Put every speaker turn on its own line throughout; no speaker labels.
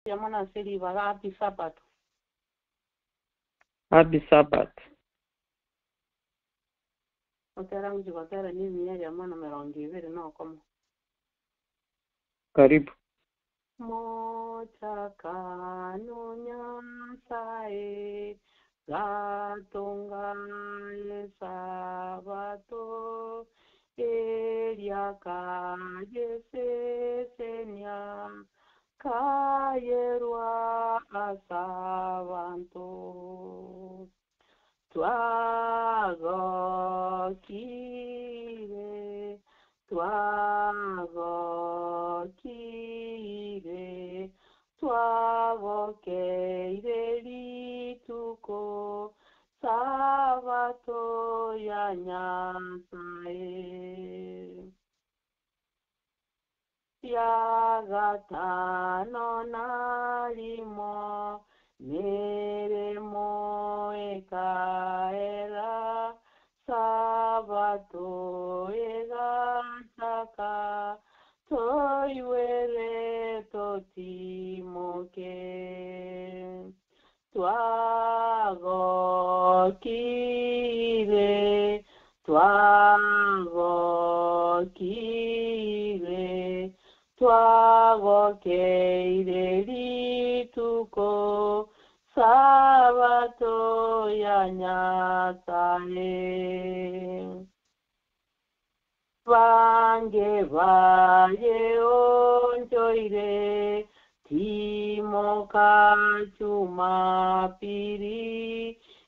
Mbuya mono ase ribaga Happy Sabbath.
Happy Sabbath.
Gotera ngochia gotera nemia eyemo na emerongo ebere na okomo.
Karibu.
Mochakano Nyasae gatonga esabato, eria akayesesenia, kayerwa as'abanto. Twagokire, twagokire, twagokeire rituko, Sabato ya Nyasae. Ria gatano na rimo, meremo ekaera, Sabato egachaka, toigwere totimoke. Twagokire, twagokire, twagokeire rituko, Sabato ya Nyasae. Bange bayeonchoire, timoka Jumapili,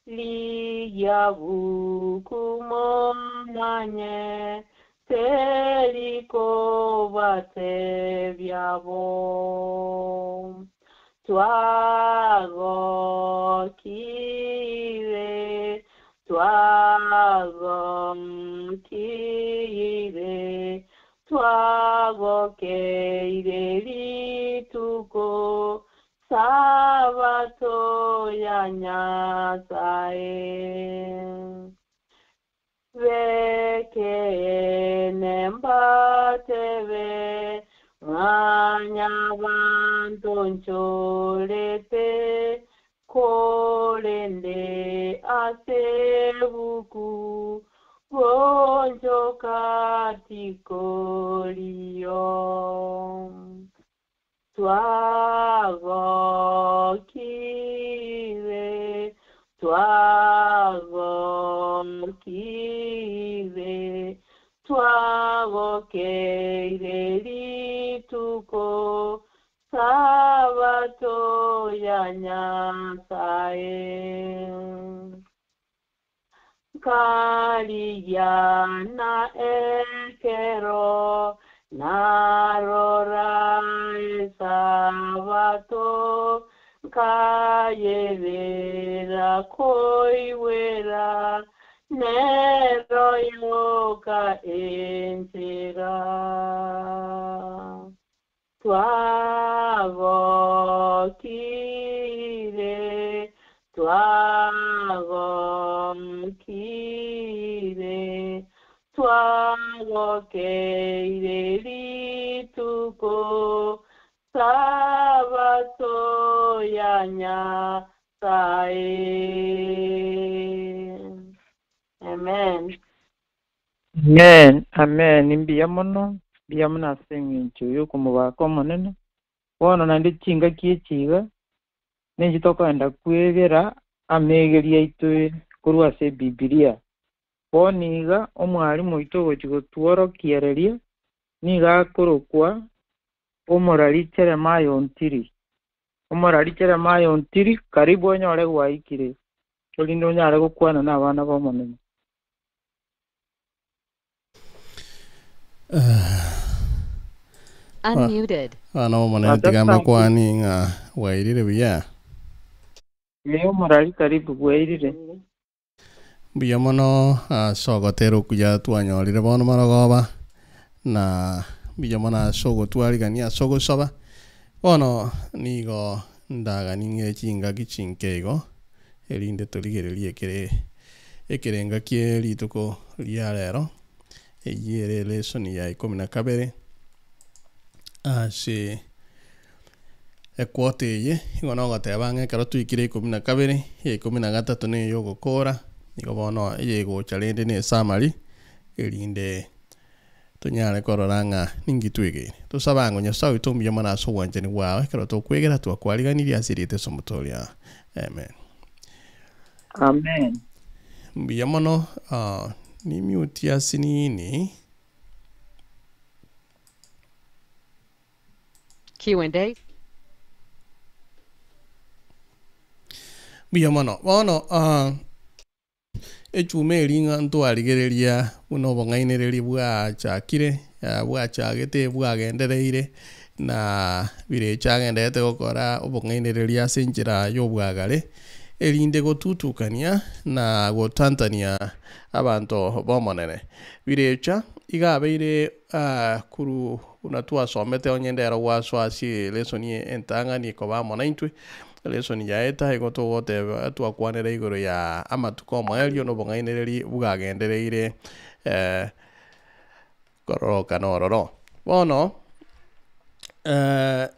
rigia buku momanye, terikobatebia bo. Twagokire, twagokire, twagokeire rituko, Sabato ya Nyasae. Bekeene mbatebe, Mwanyabanto nchorete, korende ase ebuku, gonchoka tikoriyo. Twagokire, twagokire, twagokeire rituko, Sabato ya Nyasae. Nkarigia na ekero, narora esabato, nkayerera koigwera, nero yoka enchera. Twagokire, twagokire, twagokeire rituko, Sabato ya Nyasae. Amen.
Amen, amen. Mbuya mono, mbuya mono ase eng'encho y'okomobaka Omonene. Bono naende chingaki echi iga, ninchi tokogenda kwegera amegeri aito korwa ase Ebibilia. Bono iga, omwalimu oito ogochia gotworokiereria nigo akorokwa Omorari Jeremiah Ontiri. Omorari Jeremiah Ontiri, karibu onyore gwaikire, erinde onyare gokwana nabana b'Omonene.
Unmuted.
Abana b'Omonene
Tata
tiga
Francis.
mbakwani ng'a bwairire buya.
Ee, omorari karibu bwairire.
Mbuya mono ase ogotera okuya twanyorire bono marogoba, na mbuya mono ase ogotwarigania ase ogosaba. Bono nigo ndaganing'ire chingaki chinke igo, erinde torigererie ekere ekerenga kie rituko ria rero, eyio ere elesoni ya ikomi na kabere ase. Equota eye, igo nogoteba ng'a ekero twaikire ikomi na kabere, ya ikomi na gatato na eye ogokora, nigo bono eye egocha rende na esummary, erinde tonyare korora ng'a ninki twegeire. Tosabe ang'o Nyasae oito mbuya mono ase obwanchani bwao, ekero tokwegera twakwariganirie ase erieta Yeso Omotoria. Amen.
Amen.
Mbuya mono, ni mute ase nini.
Q&A.
Mbuya mono. Bono echuma eria ng'a ntwarigereria buna obong'ainereria bwachakire, bwachagete bwagendereire, na birecha agenderete gokora obong'ainereria ase enchera ya obwagare, erinde gotutukania na gotantania abanto b'Omonene. Birecha iga abeire korwa buna twasomete onye ndero gwasoa ase elesoni entang'ani ekoba amo naintwe, elesoni yaeta igo togoteba twakwanera igoro ya amatuko omoerio na obong'ainereri bwagendereire kororokana ororo. Bono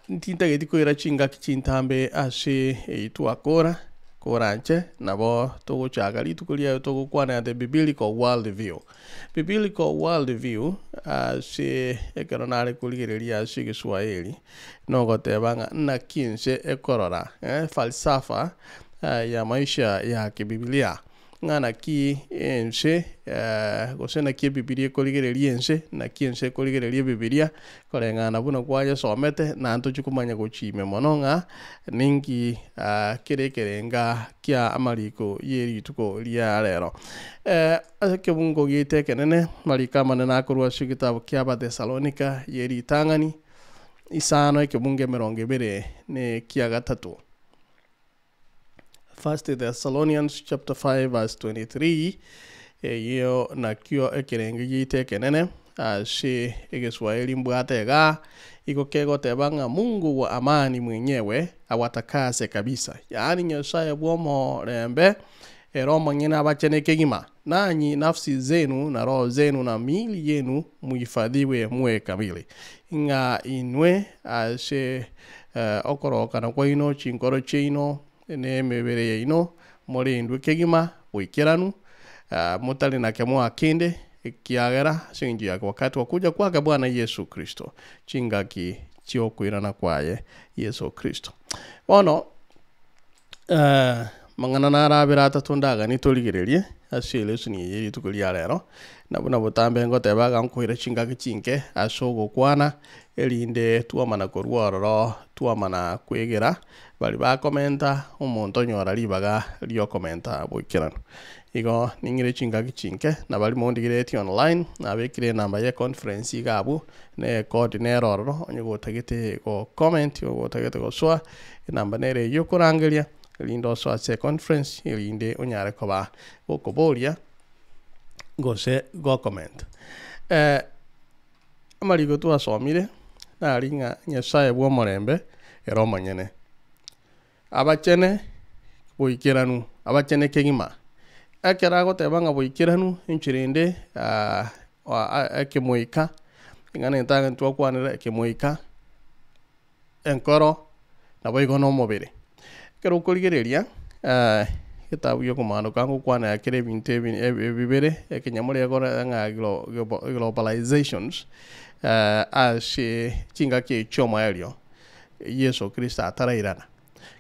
ntintageti koira chingaki chintambe ase eyio twakora, koranche nabo togochaka rituko riaye togokwanera the biblical world view. Biblical world view ase ekero nare korigereria ase egeswahili nogoteba ng'a naki ense ekorora falsafa ya maisha ya kibibilia. Ng'a naki ense gose naki ebibilia ekorigereria ense, naki ense ekorigereria ebibilia, koreng'ana buna kwayesomete, naende tochia komanya gochia ime mono ng'a ninki kere ekerenga kia amariko ye rituko ria rero. Ase ekebungo giaito ekenene, amariko amanene akorwa ase egetabu kia Abathesalonika ye ritang'ani, isano ekebungo emerongo ebere na ekia gatato. First Thessalonians chapter 5 verse 23, eyio nakio ekerenge giaito ekenene ase egeswahili mbwate igaa, igo kegoteba ng'a Mungu wa amani mwenyewe awatakase kabisa, yaani Nyasaye bw'omorembe ere omonyene abachene kegima, nanyi nafsi zenu na roho zenu na miili yenu muhifadhiwe muwe kamili, ng'a inwe ase okorokana kwaino, chinkoro chiaino, na emebere yaino, morendwe kegima boikeranu, motari na kemoa kende, ekiagera ase engencho ya wakati wa kuja kwake Bwana Yesu Kristo, chingaki chi'okoirana kwaye Yeso Kristo. Bono amang'ana naro abere atato ndaganie torigererie ase elesson eye ye rituko ria rero, na buna botambe ngoteba iga nkoira chingaki chinke ase ogokwana, erinde twamana korwa ororo twamana kwegera baria bakomenta omonto onyora ribaga riokomenta boikeranu. Igo ning'ire chingaki chinke, na baria mondigereretie online, nabekire enamba ye conference iga abwo, na ekodi nere ororo, onye gotagete go comment gotagete gosoa, enamba nere eyio okorangeria, erinde osoe ase econference, erinde onyare koba gokoboria gose gocomment. Amariko twasomire, nari ng'a Nyasaye bw'omorembe ere omonyene. Abachene boikeranu, abachene kegima. Ekero agoteba ng'a boikeranu, enchera ende ekemoika, ing'ana entang'ani twakwanera ekemoika, enkoro, naboigo na omobere. Ekero okorigereria egetabu gia okomanoka ngokwanera kere ebinto ebi bibere, ekenyamore gekore ng'a globalizations ase chingaki echi chia omoerio. Yeso Kristo atarairana.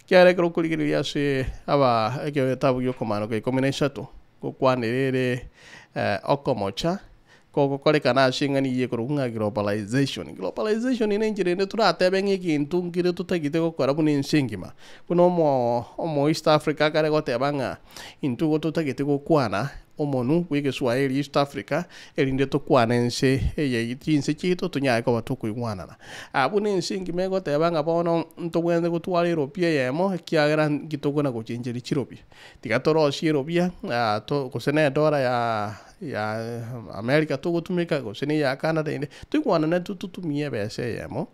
Ekiagera ekero okorigereria ase aba egetabu gia okomanoka ikomi na isato, gokwanera ere okomocha kogokorekana ase eng'ana eyio ekorokwa ng'a globalization. Globalization na enchera ende toratebe ng'a egento nkere totagete gokora buna ense engima. Buna omo omo East Africa akare goteba ng'a intwe igo totagete gokwana omonu bwa egeswahili East Africa erinde tokwane ense eye chinse chiaito tonyare koba tokoigwanana. Abwo na ense engima egoteba ng'a bono ntobwenerete gotwara eropia eyemo ekiagera nki tokona gochencheria chiropia. Tiga torosie eropia gose na edora ya ya America togotumeka gose na eya Canada ende, toigwanane totumie ebesa eyemo,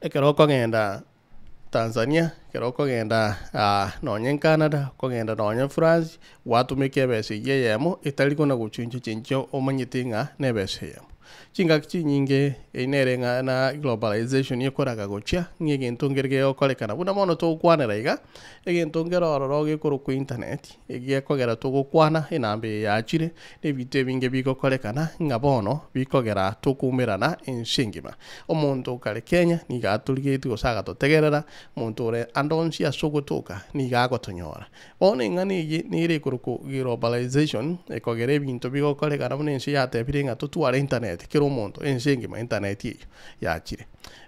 ekero okogenda Tanzania, ekero okogenda nonye Canada, okogenda nonye France, gwatumeka ebesa eywo eyemo etari kona gochenchia chenchia omanyete ng'a na ebesa eyemo. Chingaki chinyinge eyio nere ng'a na globalization ekoraga gochia, ng'a egento nkere kegokorekana buna bono togokwanera iga, egento nkere ororo gekorokwa internet, egekogera togokwana enamba eye yachire, na ebinto ebinge bigokorekana ng'a bono bikogera tokoumerana ense engima. Omonto okare Kenya nigo atorigetie gose agatotegerera, omonto ore ande onsi ase ogotoka nigo agotonyora. Bono eng'ana eye nere ekorokwa globalization, ekogera ebinto bigokorekana buna ense yatebire ng'a totware internet kera omonto ense engima internet eyio yachire.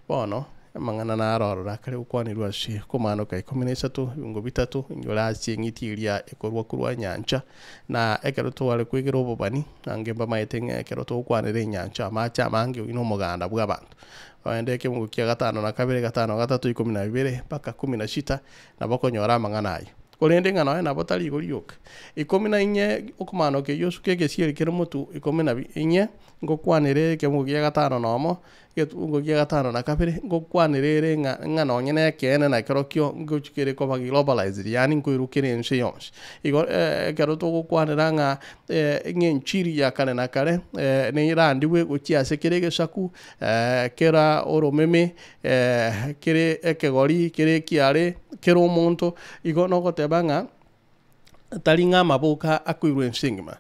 Bono, amang'ana naro ororo akare gokwanerwa ase komanoka ikomi na isato, ebingo bitato, inyore ase eng'iti eria ekorwa korwa nyancha, na ekero tware kwegera obobani, ange mbamaete ng'a ekero togokwanera enyancha amache amange oyio na omoganda bwa abanto. Ogende ekemungo kia gatano na kabere, gatano gatato, ikomi na bibere, mpaka kumi na sita, nabo okonyora amang'ana ayio. Korende ng'a nonya nabo tari igo rioka. Ikomi na inye okomanoka eyio osuke egesieri kere motwe ikomi na inye, ngokwanere ekemungo kia gatano na omo, egetungo kia gatano na kabere, ngokwanere ere ng'a ng'a nonye na ekeene na kerokio ngochi kere koba globalized yaani nkoirukera ense yonsi. Igo ekero togokwanera ng'a ng'a enchiri ya kare na kare nerandiwe gochia ase kera egesaku, kera oromeme, kere ekegori, kere ekiare, kera omonto, igo nogoteba ng'a tari ng'a amaboka akoirwa ense engima,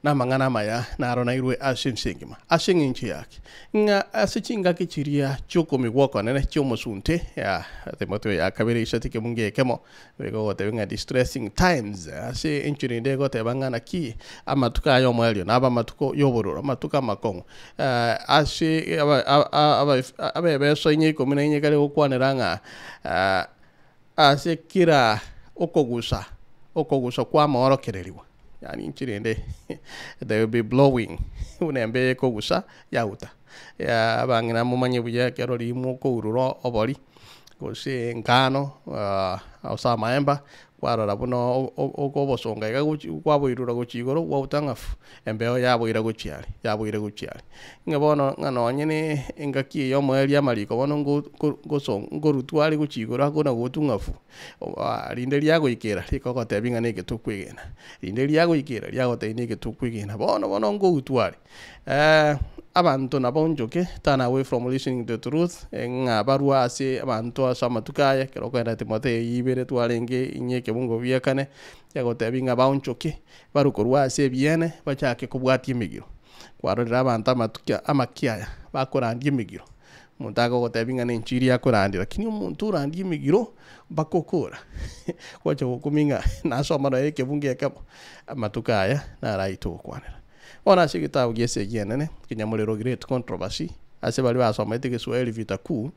na amang'ana amaya naro nairwe ase ense engima. Ase eng'encho yaki? Ng'a ase chingaki chiria chi'okomigwa okonene chi'omosunte, ya Timotheo ya kabere isato ekemungo ekemo, nigo ogoteba ng'a distressing times, ase enchera ende egoteba ng'a naki amatuko aya omoerio nabe amatuko y'obororo, amatuko amakong'u. Ase abebeso inye ikomi na inye ekare gokwanera ng'a ase kera okogusa, okogusa kw'amaorokererigwa, yaani inche rende they will be blowing buna embeo ekogusa yauta. Abang'ina momanye buya ekero riria mokourura obori, gose engano gose amaemba, kwarora buna okobosonga iga gochi kwaboirura gochia igoro gwauta ng'a fu, embeo yaboira gochia are, yaboira gochia are. Ng'a bono ng'a nonye na engaki eye omoerio amariko bono ngo ngo ngoso ngorutwa are gochia igoro akona gotwa ng'a fu, rinde riagoikera rikogotebia ng'a neke tokwegena, rinde riagoikera riagotebia neke tokwegena, bono bono ngoutwa are. Abanto nabaonchoke, turn away from listening to the truth, ng'a barue ase abanto ase amatuko aya, ekero okogenda Timotheo eyio ibere twarenge inye ekebungo biakane, yagotebia ng'a baonchoke, barwe korwa ase ebiene, bachake kobwatia emegiro. Kwarorire abanto amatuko amakiaya, bakorandia emegiro, omonto agogotebia ng'a nenchiri akorandia, lakini omonto orandia emegiro mpaka okora, gwacha gokumia ng'a nasoma nonya ekebungo ekemo, amatuko aya naro aye togokwanera. Bono ase egetabu gi'esegi enene, ekenyamorero Great Controversy, ase baria basomete Egeswahili Vita Kuu,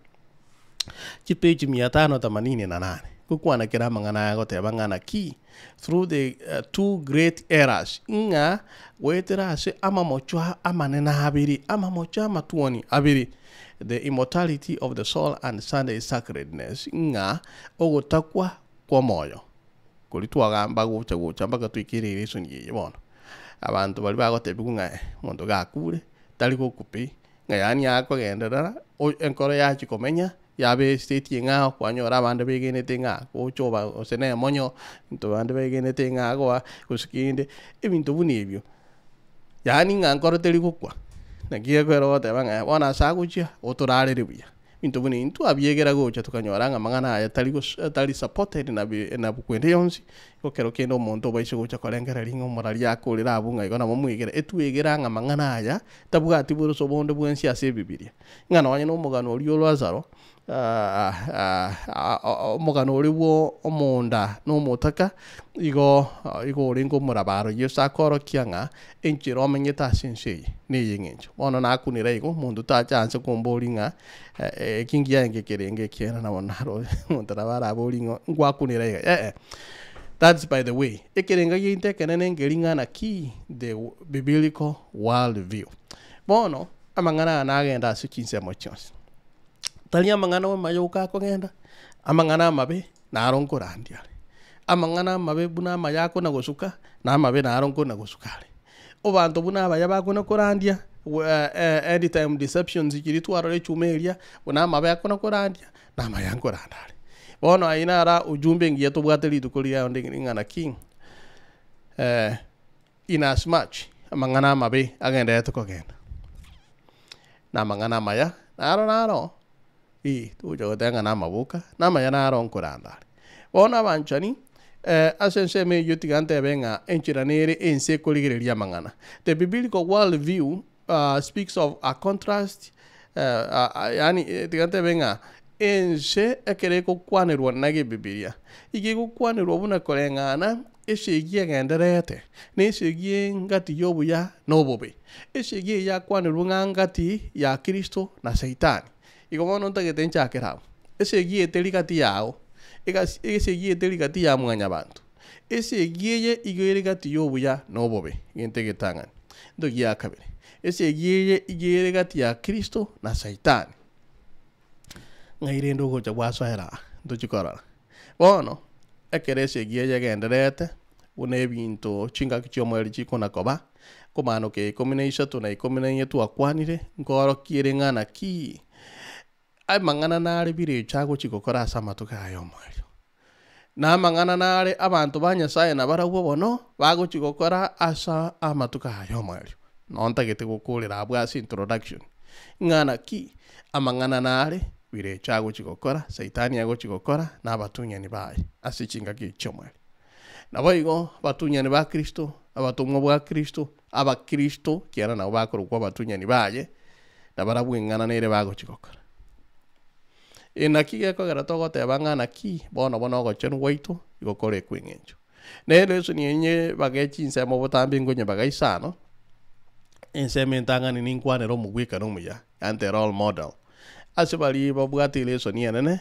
chipeji mia tano themanini na nane, ngokwana kere amang'ana aya agoteba ng'a naki through the two great eras, ng'a goetera ase amamocho amanene abere, amamocho amatuoni abere, the immortality of the soul and Sunday sacredness, ng'a ogotakwa kw'omoyo. Koria twagamba gocha gocha mpaka toikere eresoni eye bono. Abanto baria bagotebigwa ng'a omonto gakure, tari gokwa pi, ng'a yaani akogenderera, enkoro yachia komenya, yaba estate eng'ao, kwanyora abande begenete ng'a gocha oba gose na emonyo, ebinto bande begenete ng'a agoa, gose kende, ebinto buna ebio. Yaani ng'a nkoro teri gokwa, naki ekero ogoteba ng'a bono ase agochia, otorarere buya. Ebinto buna ebi ntwabiegera gocha tokanyora ng'a amang'ana aya tari gos tari supported na bi na buku ende yonsi, igo kero kende omonto obaise gocha korengereria ng'a omoraria akorire abwo ng'a igo nabo mwegera, etwegera ng'a amang'ana aya tabwati boroso bonde bwensi ase ebibiria. Ng'a nonye na omogano oria o Lazaro, omogano oria bwa omonda na omotaka, igo igo orenge omorabaro Yeso akorokia ng'a enchera omenyete ase ense eye neye eng'encho. Bono nakunire igo, omonto tacha anse komboria ng'a eki ngiaenge kerenge ekiagera nabo naro omonto nabo araborie ng'a ngwakunire iga eh eh. That's by the way. Ekerenga giaito ekenene nkeri ng'a naki the biblical world view. Bono, amang'ana aya nagenda ase chinsemo chionsi. Tari amang'ana amayoka akogenda, amang'ana amabe naro nkorandia are. Amang'ana amabe buna amaya akona gosuka, na amabe naro nkona gosuka are. Abanto buna abaya bakona korandia, end time deceptions chiria twarora echuma eria, buna amabe akona korandia, na amaya nkoranda are. Bono ayio naro ujumbe engiya tobwate rituko riria onde ng'a naki, in as much amang'ana amabe agendererete kogenda. Na amang'ana amaya, naro naro, eh, togocha goteba ng'a namaboka, na amaya naro nkoranda are. Bono abanchani, ase ensemo eyio tiga ntebe ng'a enchera nere ense ekorigereria amang'ana. The biblical world view speaks of a contrast yaani tiga ntebe ng'a ense ekero egokwanerwa na ebibiria, iga egokwanerwa buna koreng'ana esegi egendererete, na esegi engati ya obuya na obobe. Esegi eye yakwanerwe ng'a ngati ya Kristo na Saitani. Igo bono ntagete nchakere abwo. Esegi eye teri gati yao, egasi esegi eye teri gati ya mwanyabanto. Esegi eye igo ere gati ya obuya na obobe, egento egetang'ani. Gento gia kabere, esegi eye igo ere gati ya Kristo na Saitani. Ng'ai rende ogocha gwasoera aa? Ntochi korora. Bono, ekero esegi eye egendererete, buna ebinto chingaki chi'omoerio chikona koba, komanoka ya ikomi na isato na ikomi na inye twakwanire, nkoorokia ere ng'a naki amang'ana nare birecha agochia gokora ase amatuko aya y'omoerio. Na amang'ana nare abanto ba Nyasaye nabarabwo bono bagochia gokora ase amatuko aya y'omoerio. Noo ntagete gokorera abwo ase introduction, ng'a naki amang'ana nare birecha agochia gokora, saitani agochia gokora, na abatunyani baye ase chingaki echi chi'omoerio. Naboigo abatunyani ba Kristo, abatomwa bwa Kristo, Abakristo, ekiagera nabo bakorokwa abatunyani baye, nabarabwo eng'ana nere bagochia gokora. Naki gekogera togoteba ng'a naki bono bono ogochenu gwaito igo kore ekweng'encho. Na elesoni enye bage chinsemo botambe nkonyebaga isano, ensemo entang'ani ninkwanere omogwekano omuya, yaani the role model. Ase baria babwate elesoni enene,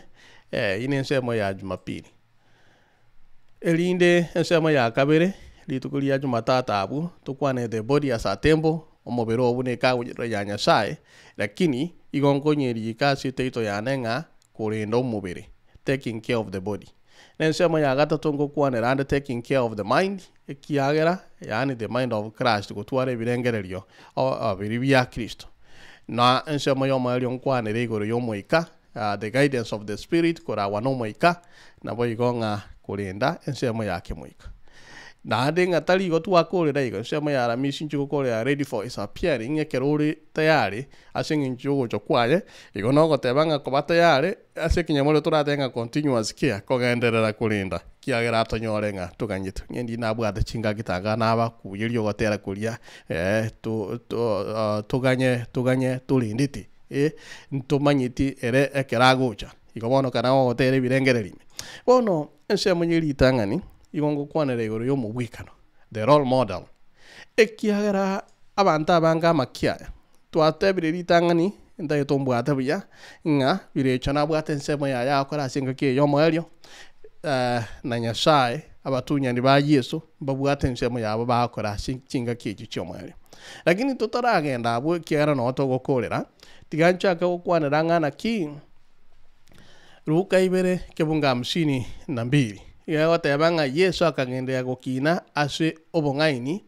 eyio nensemo ya jumapili. Erinde ensemo ya kabere, rituko ria Jumatatu abwo, tokwane the body as a temple, omobere oo buna ekagochera ya Nyasaye, lakini igo nkonyerika ase etitle yane ng'a korenda omobere, taking care of the body. Na ensemo ya gatato ngokwanera ande taking care of the mind, ekiagera yaani the mind of Christ, gotwara ebirengererio biria bia Kristo. Na ensemo y'omoerio nkwanere igoro y'omoika, The guidance of the Spirit, koragwa n'Omoika, naboigo ng'a korenda ensemo ya kemoika. Naende ng'a tari igo twakorera igo, ensemo ya Aramisi inche gokorera ready for his appearing, ekero ore tayari ase eng'encho y'ogocha kwaye, igo nogoteba ng'a koba tayari ase ekenyamorero toratebe ng'a continuous care, kogenderera korenda, ekiagera atonyore ng'a toganyete. Onye ndiri nabwate chingaki tanga nabakuyeria ogotera koria to to toganye toganye torendete. Ee, ntomanyeti ere ekero agocha. Igo bono kana gogotera ebirengererio ime. Bono ensemo ye ritang'ani igo ngokwanera igoro y'omogwekano, the role model, ekiagera abanto abange amakia aya, twatebire ritang'ani ntagete ombwate buya, ng'a birecha nabwate ensemo yaye agokora ase engaki eye y'omoerio, na Nyasaye, abatunyani ba Yeso, mbabwate ensemo yabo bagokora ase chingaki echio chi'omoerio. Lakini totaragenda abwo ekiagera noo togokoorera, tiga nchake gokwanera ng'a naki Luka ibere kebungo hamsini na mbili iga egoteba ng'a Yeso akagenderera gokina ase obong'aini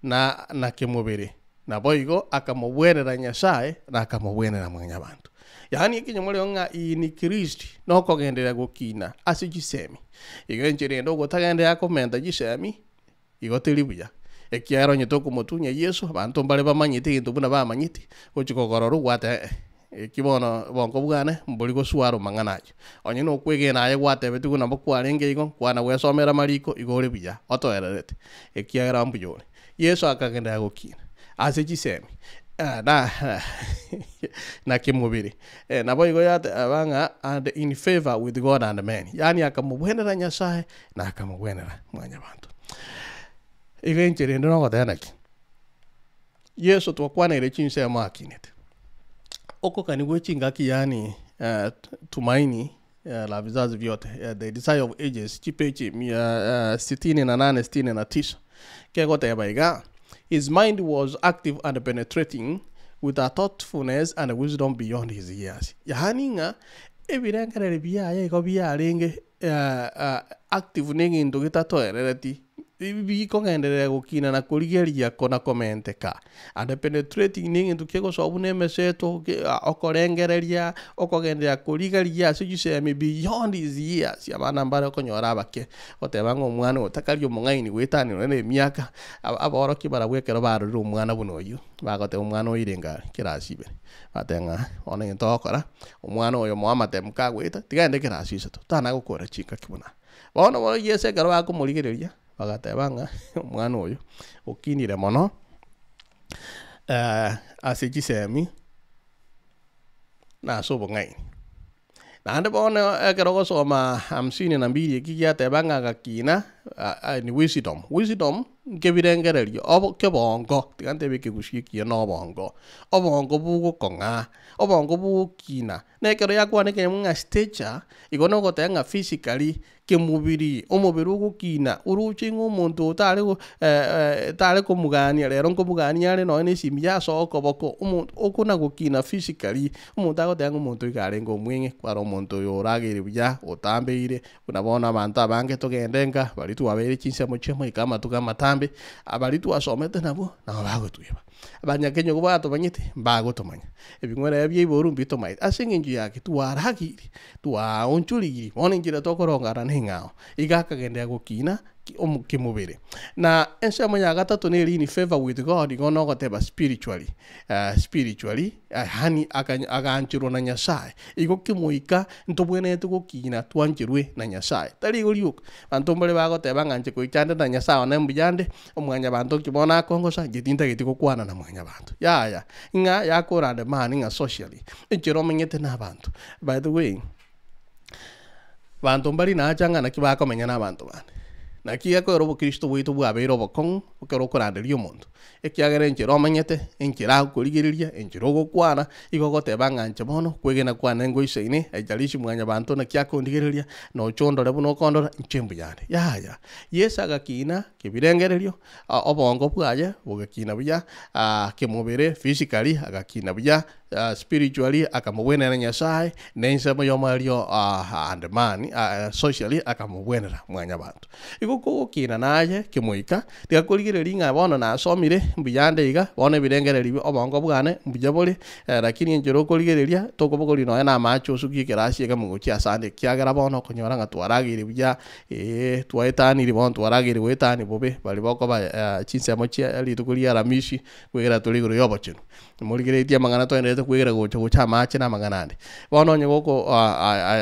na na kemobere, naboigo akamobwenera Nyasae na akamobwenera mwanyabanto. Yaani ekenyomorero ng'a in Christ nokogenderera gokina ase chisemi. Igo enchera ende ogotagenderera komenta chisemi Igo teri buya, ekiagera onye tokomotunya Yeso, abanto mbare bamanyete egento buna bamanyeti, gochia kogorora ogwate ee, eki bono bonko bwane mbori goswara amang'ana ayio. Onye nokwegena aye gwatebetigwe nabo kwarenge igo, kwana gwesomera amariko, igo ore buya, otoererete, ekiagera mbuya ore. Yeso akagenderera gokina ase chisemi na na kemobere, naboigo yateba ng'a and in favour with God and men, yaani akamobwenera Nyasaye na akamogwenera mwanyabanto. Igo enchera ende nogoteba naki, Yeso twakwaneire chinsemo akinete, okokani gwe chingaki yaani tumaini la vizazi vyote, the desire of ages, chipeji mia sitini na nane sitini na tisa, kegoteba iga, His mind was active and penetrating with a thoughtfulness and wisdom beyond his years, yaani ng'a ebirengererio biaye igo biarenge active na egento getatoerereti. Bikogenderera gokina na korigereria kona komenteka. And penetrating na egento kegosoa buna emeseto, okorengereria, okogenderera korigereria ase chisemi beyond his years, abana mbare okonyora abake, goteba ng'a omwana oyo takari omong'aini goetania nonye na emiaka, aborokia barabwo ekero barorire omwana buna oyio, bagoteba omwana oyo irenge are kerasi ibere, bateba ng'a bono egento ogokora, omwana oyo moe amatemu kagoeta, tiga aende kerasi isato, tana gokora chingaki buna aa. Bono bono Yeso ekero bakomorigereria, bagateba ng'a omwana oyo okinire mono ase chisemi na ase obong'aini. Naende bono ekero ogosoma hamsini na mbili eki giateba ng'a agakina ni wisdom, wisdom nkebirengererio obo kebongo, tiga ntebe ekegusii ekiya na obongo, obongo bogokong'a, obongo bogokina, na ekero yakwana ekenyamwa ng'a stature, igo nogoteba ng'a physically Kemobiri, omobere ogokina, oroche ng'a omonto otare go tare komogania rero nkomogania are nonya na esimi ya ase okoboko, omonto okona gokina physically, omonto agoteba ng'a omonto iga arenge omweng'e, kware omonto oyo orageire buya, otambeire, buna bono abanto abange togende nka, baria twabeire chinsemo chia moika amatuko amatambe, abaria twasomete nabwo, nabo bagotweba. Abanyakenyoro batomanyete, mbagotomanya. Ebing'werere bia igoro mbitomaete. Ase engencho yake twarageire, twaonchorigiri, bono enchera tokorongana neng'ao. Iga akagenderera gokina kemobere. Na ensemo ya gatato neri in favour with God, igo nogoteba spiritually, spiritually, yaani agancherwa na Nyasaye. Igo kemoika ntobwenerete gokina twancherwe na Nyasaye. Tari igo rioka, abanto mbare bagoteba ng'a inche goika nde na Nyasaye one mbuya nde, Omwanyabanto nki bono akongosa? Inche tintageti gokwana na mwanyabanto. Yaya, ng'a yakorande mani ng'a socially, enchera omenyete na abanto. By the way, banto mbari nacha ng'a naki bakomenya na abanto bande. Naki gekogera obokristo bwaito bwabeire obokong'u ekero okoranderia omonto, ekiagera enchera omenyete, enchera agokorigereria, enchera ogokwana, igo ogoteba ng'a inche bono kwegena kwane ngoisaine, haijalishi mwanyabanto naki akondigereria, nocha ondore buna okondora, inche mbuyande. Yaya, Yeso agakina Kebirengererio, obongo bwaye bogakina buya, kemobere, physically, agakina buya, spiritually, akamobwenera Nyasaye, na ensemo y'omoerio and man, socially, akamobwenera mwanyabanto. Igo kogokina naye kemoika, tiga korigereria ng'a bono nasomire, mbuya nde iga, bono ebirengererio bia obongo bwane mbuya bore, lakini enchera okorigereria, tokobogoria nonya na amache osukie ekerasi ekemo gochia asande, ekiagera bono okonyora ng'a twarageire buya. Ee, twaetanirie bono twarageire goetania bobe, baria bokoba chinsemo chia rituko ria Aramisi, kwegera tore igoro y'obochenu. Morigereretie amang'ana twaendererete kwegera gocha gocha amache na amang'ana ande. Bono onye goko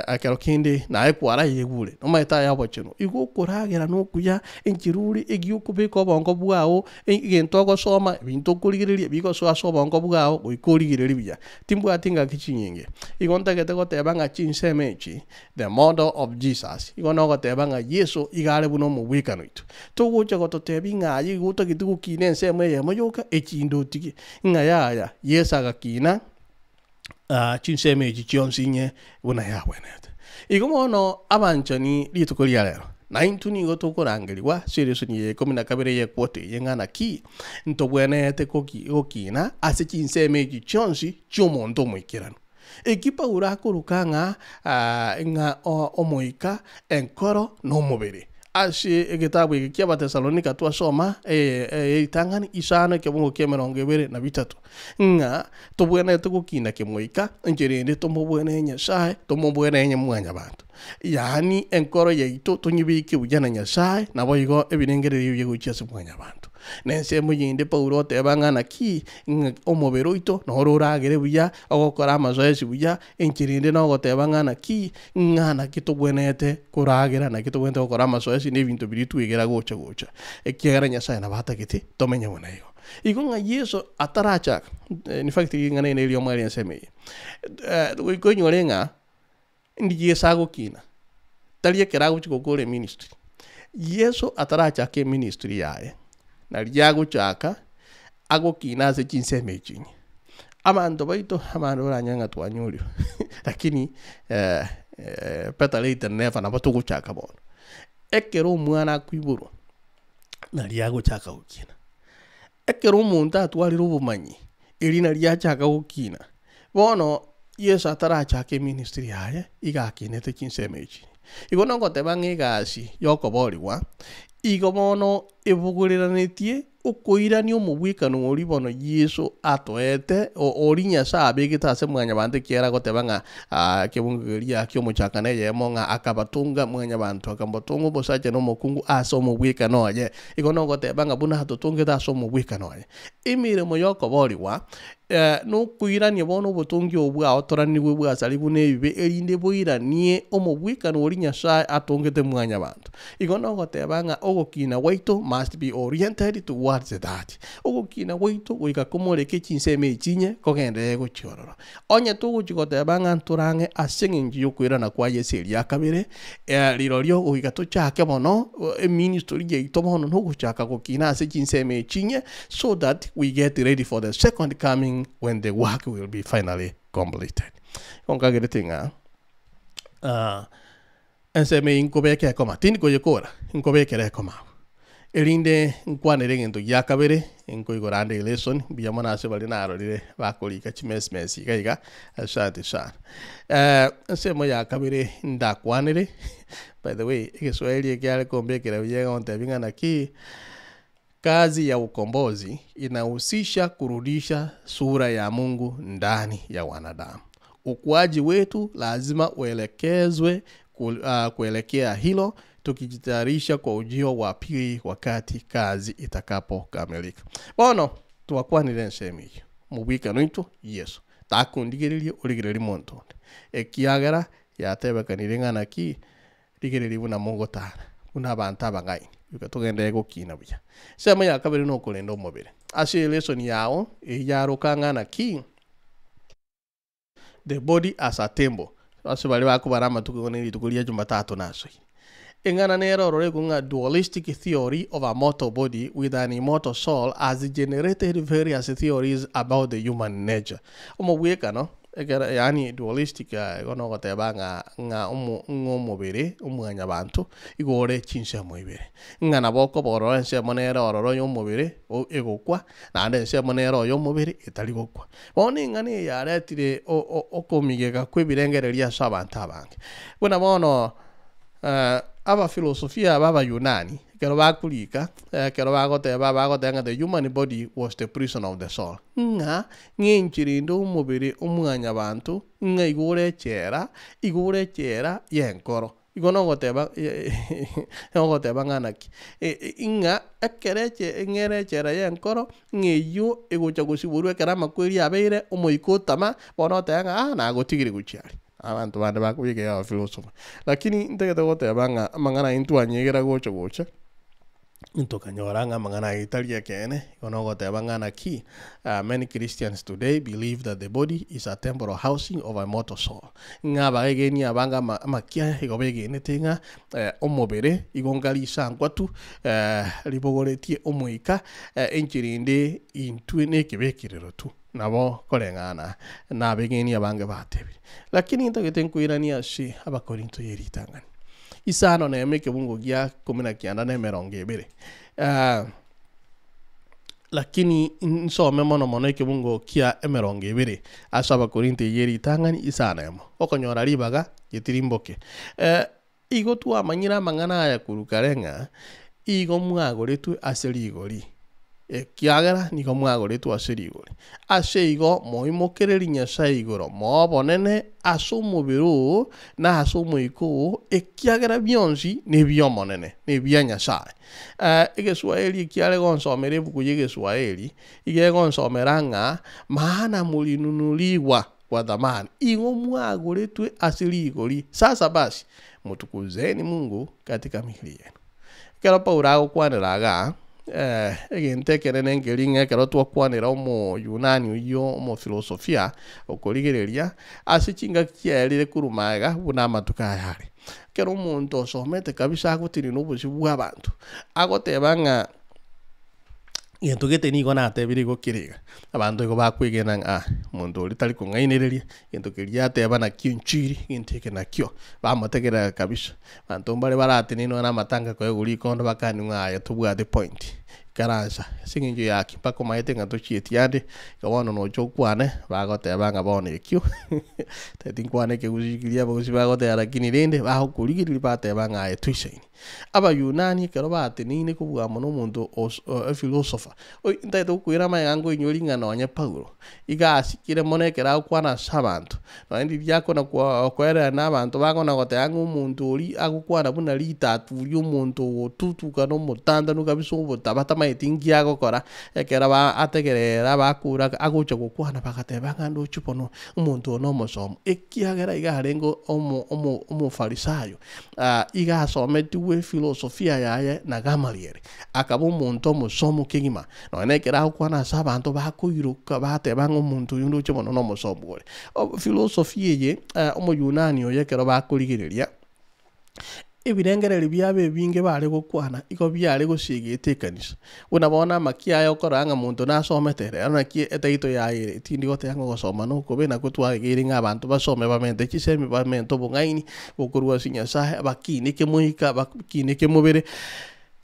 ekero kende naye kwarayegure, nomanyete aya obochenu, igo okoragera na okuya, enchera ore egiya okobeka obongo bwao, egento ogosoma, ebinto okorigereria bigosoa ase obongo bwao, goika origererie buya. Timbwati ngaki chinyinge, igo ntagete goteba ng'a chinsemo echi The model of Jesus. Igo nogoteba ng'a Yeso iga are buna omobwekano oito. Togocha gototebia ng'a aye igo otagete gokina ensemo eyemo yoka, echinde otige. Ng'a yaya, Yeso agakina chinsemo echi chionsi inye buna yagwenerete. Igo bono abanchani rituko ria rero, naintwe nigo tokorangerigwa ase eresoni ya ikomi na kabere y'equota eye ng'a naki ntobwenerete gokina ase chinsemo echi chionsi chi'omonto omoikeranu. Eki Paulo akoroka ng'a ng'a omoika, enkoro, na omobere. Ase egetabu eke ki'Abatesalonika twasoma ritang'ani isano ekebungo ki'emerongo ebere na bitato, ng'a tobwenerete gokina kemoika, enchera ende tomobwenere Nyasae, tomobwenere mwanyabanto. Yaani enkoro yaito tonyebeke buya na Nyasae, naboigo ebirengererio ebiya gochia ase mwanyabanto. Na ensemo yende Paulo oteba ng'a naki, ng'a omobere oito noro oragere buya, ogokora amazoezi buya, enchera ende nogoteba ng'a naki, ng'a naki tobwenerete koragera, naki tobwenerete gokora amazoezi na ebinto biria twegera gocha gocha, ekiagera Nyasae nabo atagete tomenye buna igo. Igo ng'a Yeso atarachaka, in fact ring'ana eri neriomo ere ensemo eye, goika onyore ng'a Ndi Yeso agokina, tari ekero agochia gokora eministry. Yeso atarachaka eministry yaye, nario agochaka agokina ase chinsemo echi inye. Abanto baito abande oranyore ng'a twanyorirwe lakini better late than never nabo togochaka bono. Ekero omwana akoiborwa, nario agochaka gokina. Ekero omonto atwarire obomanyi, erio nario achaka gokina. Bono Yeso atarachaka eministry yaye, iga akinete chinsemo echi. Igo nogoteba ng'a egasi yokoboorigwa, Igo bono ebogorerenetie okoirania omobwekano oria bono Yeso atoete, oria Nyasae abegete ase mwanyabanto ekiagera agoteba ng'a ekebungo keria ki'omochakano eyemo ng'a akabatonga mwanyabanto, akamotonga omosacha na omokungu ase omobwekano oye. Igo nogoteba ng'a buna atotongete ase omobwekano oye. Emeremo y'okoboorigwa nokoirania bono obotongi obo bwaotoranigwe bwasarigwe nebibe, erinde boiranie omobwekano oria Nyasae atongete mwanyabanto. Igo nogoteba ng'a ogokina gwaito must be oriented towards that. Ogokina gwaito goika komoreke chinsemo echinye kogenderere gochia ororo. Onye togochia goteba ng'a ntorang'e ase eng'encho y'okoirana kwa Yeso eria kabere, rirorio goika tochake bono eministry yaito bono nogochaka gokina ase chinsemo echinye so that we get ready for the second coming when the work will be finally completed. Igo nkagerete ng'a Ensemo eye nkobeka ekoma, tindi koyekora, nkobekera ekoma agwo, erinde nkwanere egento gia kabere, nkoigora ande elesson, mbuya mono ase baria narorire bakorika chimesmesi iga iga, asante sana. Ensemo ya kabere ndakwanere, by the way, egeswahili eke are kombekera buya egontebia ng'a naki, kazi ya ukombozi inahusisha kurudisha sura ya Mungu ndani ya wanadamu. Ukuaji wetu lazima uelekezwe kuelekea hilo, tukijitayarisha kwa ujio wa pili wakati kazi itakapokamilika. Bono twakwanire ensemo eyio, omobwekano oito Yeso, takondigereria origereria monto onde, ekiagera yatebekanire ng'a naki Rigereria buna mogotara, buna abanto abang'aini, goika togenderere gokina buya. Ensemo ya kabere nokorenda omobere. Ase elesoni yao eyio yaroka ng'a naki? The body as a temple. Ase baria bakobara amatuko igo ne rituko ria Jumatatu nasoire. Eng'ana nere ororo ekong'u ng'a dualistic theory of a mortal body with an immortal soul has generated various theories about the human nature. Omobwekano Ekero yaani dualistic igo nogoteba ng'a ng'a omo ng'a omobere omwanyabanto igo ore chinsemo ibere. Ng'a nabo okoba ororo ensemo nere ororo ya omobere o egokwa, naende ensemo nere oyo omobere etari gokwa. Bono eng'ana eye yaretire o- o- okomigeka kwa ebirengererio ase abanto abange. Buna bono abafilosofia aba abayunani, Ekero bakorika, ekero bagoteba, bagoteba ng'a the human body was the prison of the soul, ng'a ng'enchera ende omobere omwanyabanto ng'a igo ore echela, igo ore echela y'enkoro. Igo nogoteba nogoteba ng'a naki? Ng'a ekero eche ng'a ere echela y'enkoro, ng'a eyio egocha gosiborwa ekero amakweri abeire, omoika otama, bono oteba ng'a ah nagotigire gochia aria. Abanto bande bakobeka iga abafilosofa. Lakini ntagete goteba ng'a amang'ana ayio ntwanyegera gocha gocha, ntokanyora ng'a amang'ana ayio tari ekeene, igo nogoteba ng'a naki many Christians today believe that the body is a temporal housing of a mortal soul. Ng'a abaegeni abange ama amakiaya igo begenete ng'a omobere igo nga risankwa tu ribogoretie omoika, enchera ende intwe na ekebekerero tu. Nabo koreng'ana nabegeni abange batebire. Lakini ntagete nkoiranie ase Abakorinto ye ritang'ani isano nemo ekebungo gia ikomi na kianda na emerongo ebere. Lakini nsome mono mono ekebungo kia emerongo ebere ase Abakorinto eye ye ritang'ani isano emo, okonyora ribaga getirimboke. Igo twamanyire amang'ana aya korwa kare ng'a igo mwagoretwe ase rigori, ekiagera nigo mwagoretwe ase rigori. Ase igo moimokererie Nyasae igoro, moe obonene ase omobere oo na ase omoika oo, ekiagera bionsi nebi'Omonene, nebia Nyasae. Egeswaeri ekiare gonsomera ebuku y'Egeswaeri, igo egonsomera ng'a maana morinunurigwa kwa thamani, igo mwagoretwe ase rigori, sasa basi, motukuzeni Mungu katika miili yenu. Ekero Paulo agokwanera igaa, egento ekenene nkeri ng'a ekero twakwanera omoyunani oyio omofilosofia okorigereria ase chingaki chiaerire korwa magega buna amatuko aya are. Ekero omonto osomete kabisa agotenena obosio bw'abanto, agoteba ng'a. Egento gete nigo natebire igo kere iga, abanto igo bakwegena ng'a ah, omonto oria tari kong'ainereria, egento keria ateba nakio inchiri, egento eke nakio, bamotegerera kabisa. Abanto mbare baratenenwe na amatanga koegwa rikondo bakanie ng'a aye tobwate point. Ikaransa, ase eng'encho yaki mpaka omaete ng'a tochieti ande, igo bono nocha okwane, bagoteba ng'a bono ekio teti nkwane ekegusii keria abagusii bagoteba lakini rende bagokorigereria bateba ng'a aye toisaini. Abayunani ekero bateneine kobua mono omonto os ephilosopher, oi ntagete gokoira amaiga nkoinyori ng'a nonye Paulo, iga asikire mono ekero agokwana ase abanto, nonye riria akona kwa koerera na abanto bakona goteba ng'a omonto oria agokwana buna ritatu ria omonto ogotutuka na omotantanu kabisa obotaba tamaeti nki agokora, ekero ba ategerera bakura agocha gokwana bagateba ng'a ndoche bono omonto oyo na omosomo, ekiagera iga arenge omo omo omofarisayo iga asometigwe efilosofia yaye na Gamalieli, akaba omonto omosomu kegima. Nonya na ekero agokwana ase abanto bakoiroka bateba ng'a omonto oyo ndoche mono nomosomu ore. Philosophy eye omoyunani oyo ekero bakorigereria, ebirengererio biabo ebinge bare gokwana igo biare gosiegete ekanisa. Buna bono amakia aya okorora ng'a monto nasomete, rero naki etitle yaye ere, tindi goteba ng'a ogosoma nokobe nakwo twaegeire ng'a abanto basome bamente chisemi bamente obong'aini bokorwa ase Nyasaye, bakine kemoika bakine kemobere,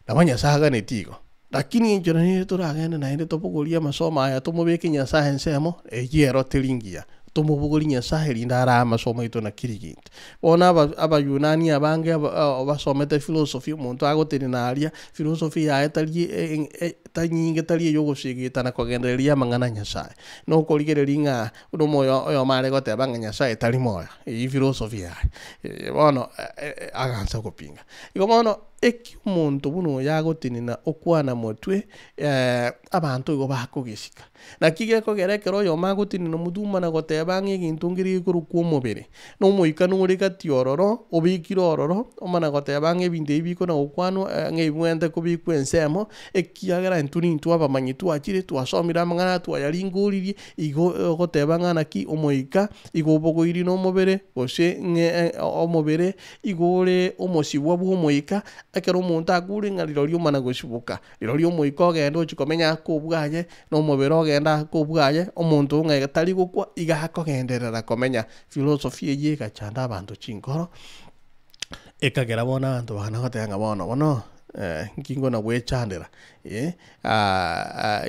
nabo Nyasaye aganetie igo. Lakini enchera nere toragende naende tobogorie amasomo aya tomobeke Nyasaye ensemo, eyio ero teri ngiya. Tomobogorie Nyasaye erinde arae amasomo aito na kera egento. Bono aba abayunani abange aba basomete philosophy, omonto agotenena aria, philosophy yaye tari tanyinge tari eyogosegeta na kogendereria amang'ana a Nyasaye. Nokorigereria ng'a buna omoyo oyomo are goteba ng'a Nyasaye tari moyo, eyio philosophy yaye. Bono agansa gopinga. Igo bono. Eki omonto buna oyo agotenena okwana motwe, abanto igo bakogesika. Naki gekogera ekero oyomo agotenena omotwe omana goteba ng'a egento nkere gekorokwa omobere, na omoika nore gati ororo, obekire ororo, omana goteba ng'a ebinto ebi bikona gokwanwa ng'a ebibwenerete kobekwa ensemo, ekiagera intwe nintwe abamanyi twachire twasomire amang'ana aya twayaringoririe, igo ogoteba ng'a naki omoika igo obogoirie na omobere, gose ng'a omobere Igo ore omosibwa bw'Omoika, ekero omonto akure ng'a rirorio omana gosiboka, rirorio Omoika ogenda ochia komenya ake obwaye, na omobere ogenda ake obwaye, omonto ng'a tari gokwa, iga akogenderera komenya. Philosophy eyio egachanda abanto chinkoro, ekagera bono abanto bakana goteba ng'a bono bono nki nkona gwechandera.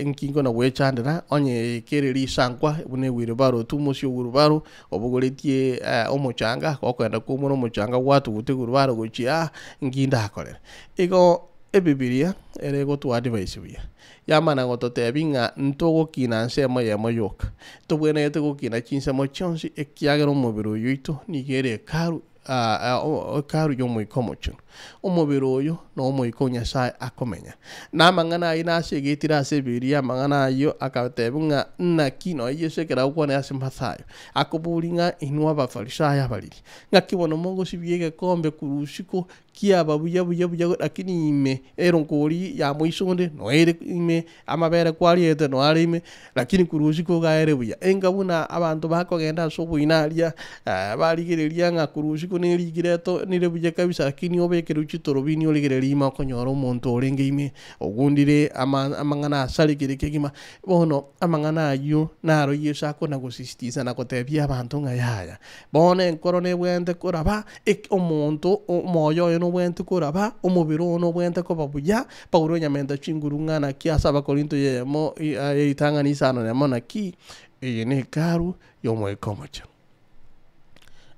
Inki nkona gwechandera onye kere risankwa buna ewheelbarrow tu omosie o wheelbarrow obogoretie omochanga gokogenda koumora omochanga gwatuguta ewheelbarrow gochia aa nki ndakorere. Igo ebibiria ere egotoa advice buya, yamana gototebia ng'a ntogokina nsemo eyemo yoka, ntobwenerete gokina chinsemo chionsi ekiagera omobere oyo oito nigo ere hekalu. Hekalu y'Omoika Omochenu. Omobere oyo n'Omoika o Nyasae akomenya. Na amang'ana ayio nasegetire ase ebibiria amang'ana ayio akatebiwa ng'a naki nonya Yeso ekero agokwana ase Mathayo, akoboria ng'a inwe Abafarisayo abariri, ng'aki bono mogosibia egekombe korwa isiko kiaba buya buya buya lakini ime eronkori ya moisonde noere ime Amabere kwariete noare ime, lakini korwa isiko iga ere buya. Enga buna abanto bakogenda ase oboina aria, barigereria ng'a korwa isiko nerigire eto nere buya kabisa, lakini obekerwe chitorobini origererie ime okonyora omonto orenge ime, ogundire ama amang'ana asarekire kegima. Bono amang'ana ayio naro Yeso akona gosisitiza na gotebia abanto ng'a yaya. Bono enkoro nebwenerete koraba, eke omonto omoyo oye nobwenerete koraba, omobere oo nobwenerete koba buya, Paulo onyamenta chinguru ng'a naki ase Abakorinto eyemo ye ritang'ani isano nemo naki eye ne hekalu y'Omoika Omochenu.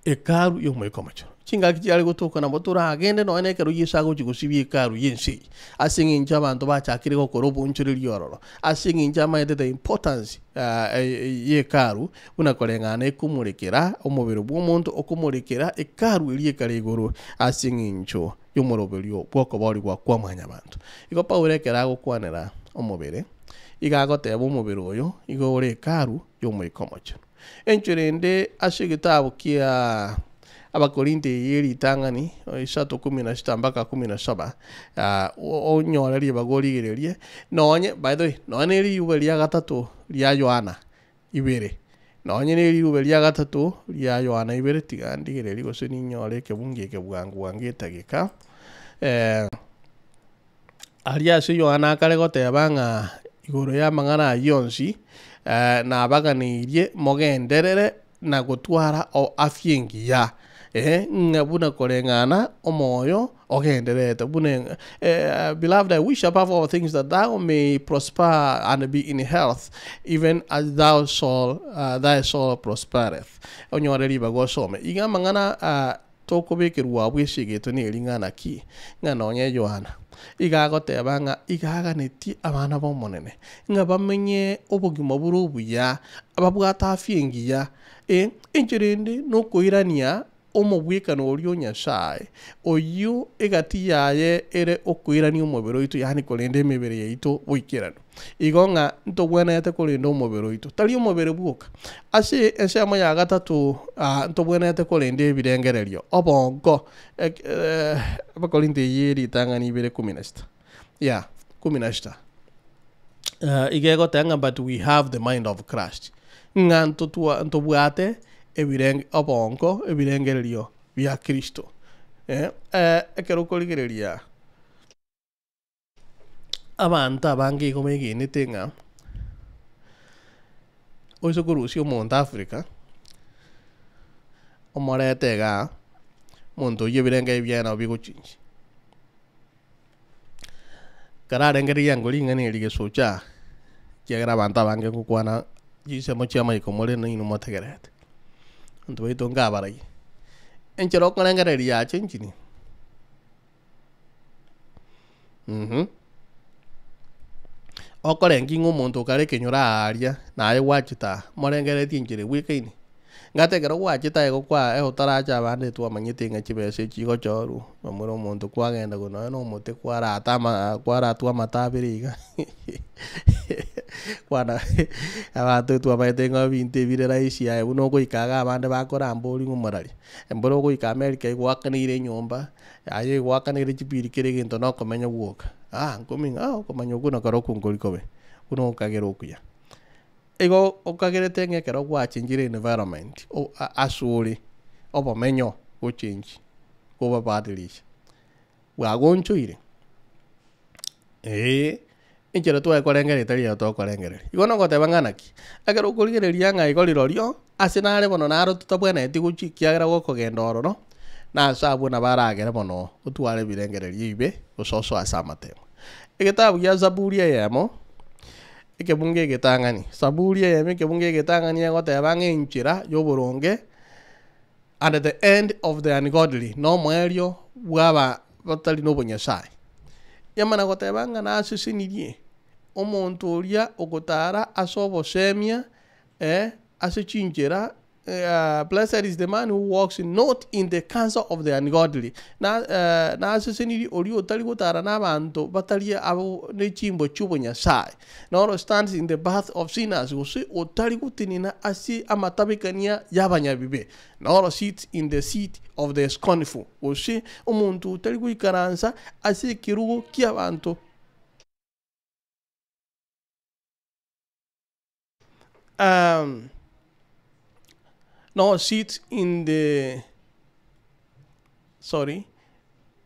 Hekalu y'Omoika Omochenu. Chingaki chiare gotoka nabo toragende nonya na ekero Yeso agochia gosibia hekalu y'ense eye, ase eng'encho abanto bachakire gokora oboonchoreria ororo, ase eng'encho amaete the importance ye hekalu buna koreng'ana ekomorekera omobere bw'omonto, okomorekera hekalu eria ekare igoro ase eng'encho y'omoroberio bw'okoboorigwa kwa mwanyabanto. Igo Paulo ekero agokwanera omobere, igo agoteba omobere oyo igo ore hekalu y'Omoika Omochenu. Enchera ende ase egetabu kia Abakorinto eye ye ritang'ani isato kumi na sita mpaka kumi na saba, onyore ribaga origererie, nonye, by the way, nonye ne riuba ria gatato ria Yohana ibere. Nonye ne riruube ria gatato ria Yohana ibere, tiga ndigererie gose ninyore ekebungo eke bwango bwango etageka. Aria ase Yohana akare goteba ng'a igoro y'amang'ana ayio onsi, nabaganeirie mogenderere na gotwara o afya engiya. Ee, ng'a buna koreng'ana omoyo ogendererete, buna eh, Beloved, I wish above all things that thou may prosper and be in health, even as thou soul, uh, thy soul prospereth. Onyore ribaga osome. Iga amang'ana ah, tokobekerwa abwo esigeto neri ng'a naki, ng'a nonye Yohana iga agoteba ng'a iga aganetie abana b'Omonene, ng'a bamenye obogima bore obuya, babwate afya engiya, Eh, enchera ende nokoirania omobwekano oria o Nyasae, oyio egati yaye ere okoirania omobere oito, yaani korenda emebere yaito boikeranu. Igo ng'a ntobwenerete korenda omobere oito, tari omobere bwoka. Ase ensemo ya gatato aa ntobwenerete korenda ebirengererio, obongo, ek Abakorinto eye ritang'ani ibere kumi na sita, yeah, kumi na sita. Iga egoteba ng'a but we have the mind of Christ, ng'a ntotwa ntobwate ebirenge obongo ebirengererio bia Kristo. Ekero okorigereria abanto abange igo begenete ng'a oise korusia omonto Africa, omorete igaa, omonto oyio ebirengererio biaye nabo bigochingi. Kararengereria ango ring'ana eri gesocha aa, ekiagera abanto abange ngokwana chinsemo chi'amaiko more nainwe motegererete, abanto baito nkabaraiye. Enchera okorengereria yachenchiri mh, okorengi ng'a omonto okare ekenyoro aaria, naye gwachete aa, morengereretie enchera ebwekaine. Ng'ate ekero gwachete aye gokwa otaracha abande twamanyete ng'a chibesa echi chigochorwa, bamura omonto kwagenda korwa nonya na omote kwarata ama kwaratwa amato abere iga kwana abanto twamanyete ng'a ebinto ebire rahisi aye buna ogoika iga abande bakorambori ng'a omorari, mboro ogoika America igoakaneire enyomba, aye igoakaneire chibiri kera egento na okomenya gwoka, ah nkoming'a ah okomanya okwo nakorokwo nkori kobe, buna okagera okuya. Igo okagerete ng'a ekero gwachenchire environment ase ore, obomenyo gochenchi, kobabadilisha, bwagonchoire, eeh, enchera twaye korengereria tari ero tokorengereria. Igo nogoteba ng'a naki, ekero okorigereria ng'a igo rirorio, ase nare bono naro totabwenereti gochia ekiagera gokogenda ororo, na ase abwo nabo aragere bono otware ebirengererio ebibe gose osoe ase amatemo. Egetabu gia Zaburi eyemo. Ekebungo egetang'ani. Saburi eyemo ekebungo egetang'ani egoteba ng'a enchera y'oboronge and the end of the ungodly, na omoerio bw'aba batari nobonyasae. Yamana goteba ng'a nasesenirie omonto oria ogotara ase obosemia, eh, ase chinchera Blessed is the man who walks not in the counsel of the ungodly, na nasesenirie oria otari gotara nabanto batari abo ne chimbwa chi'obonyasae, nor stands in the path of sinners, gose otari gotenena ase amatabekania y'abanyabibe, nor sits in the seat of the scornful, gose omonto otari goikaransa ase ekerogo ki'abanto. Nor sit in the sorry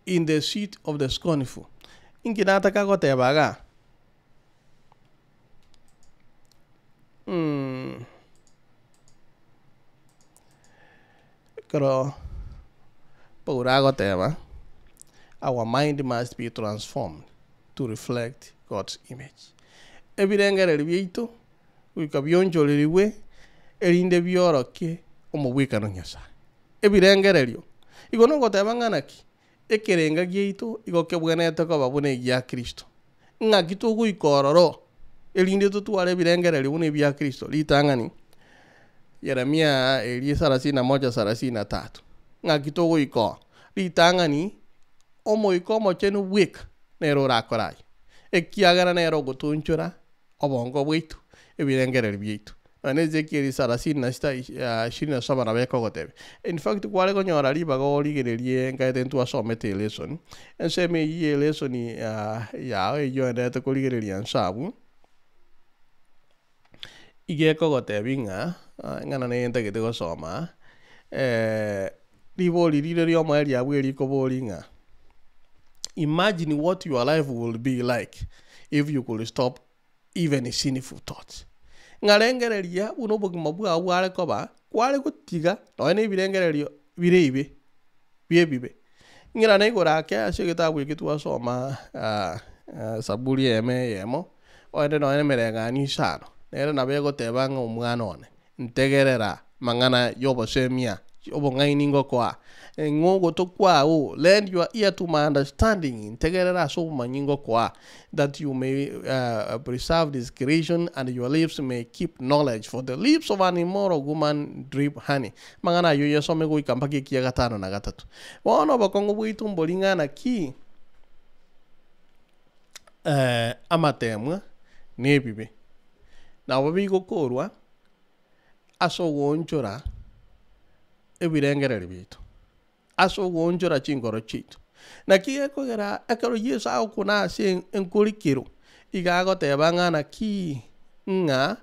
in the seat of the scornful. Inki nataka goteba igaa? Ekero Paulo agoteba, our mind must be transformed to reflect God's image. Ebirengererio biaito goika bionchorerigwe erinde biorokie omobwekano o Nyasae. Ebirengererio, igo nogoteba ng'a naki? Ekerenga giaito igo kebwenerete koba buna egia Kristo. Ng'aki togoika ororo erinde totware ebirengererio buna ebia Kristo? Ritang'ani, Yeremia eria sarasini na moja sarasini na tatu. Ng'aki togoika oo? Ritang'ani, Omoika Omochenu bweka nere orakore ayio, ekiagera nere ogotoonchora obongo bwaito, ebirengererio biaito. Nonya na Ezekieli sarasini na sita ishirini na saba nabo ekogotebia. In fact kware konyora ribaga origererie nkaete ntwasomete elesson, ensemo eyio ya elesson yao eyio oendererete korigereria nse abwo, iga ekogotebia ng'a, ing'ana neye ntagete gosoma aa, ribori rire riomoerio abwo erikobori ng'a, imagine what your life would be like if you could stop even sinful thoughts. Ng'a rengereria buna obogima bwao bware koba, kware gotiga nonya na ebirengererio bire ebibe. Biebibe. Ng'irane igoro ake ase egetabu eke twasoma Saburi eyemo eyemo, oende nonye na emereng'anio isano, nere nabo egoteba ng'a omwana one, ntegerera amang'ana ya obosemia, obong'aini ngokoa, ng'a ogoto kwao, lend your ear to my understanding, ntegerera ase obomanyi ngokoa, that you may preserve discretion and your lips may keep knowledge, for the lips of an immoral woman drip honey. Amang'ana ayio oyasome goika mpaka ekia gatano na gatato. Bono obokong'u bwaito mbori ng'a naki amatemwa na ebibe nabo bigokorwa ase ogoonchora ebirengererio biaito. Ase ogoonchora chinkoro chiaito. Naki gekogera ekero Yeso agokuna ase enkorikero, iga agoteba ng'a naki ng'a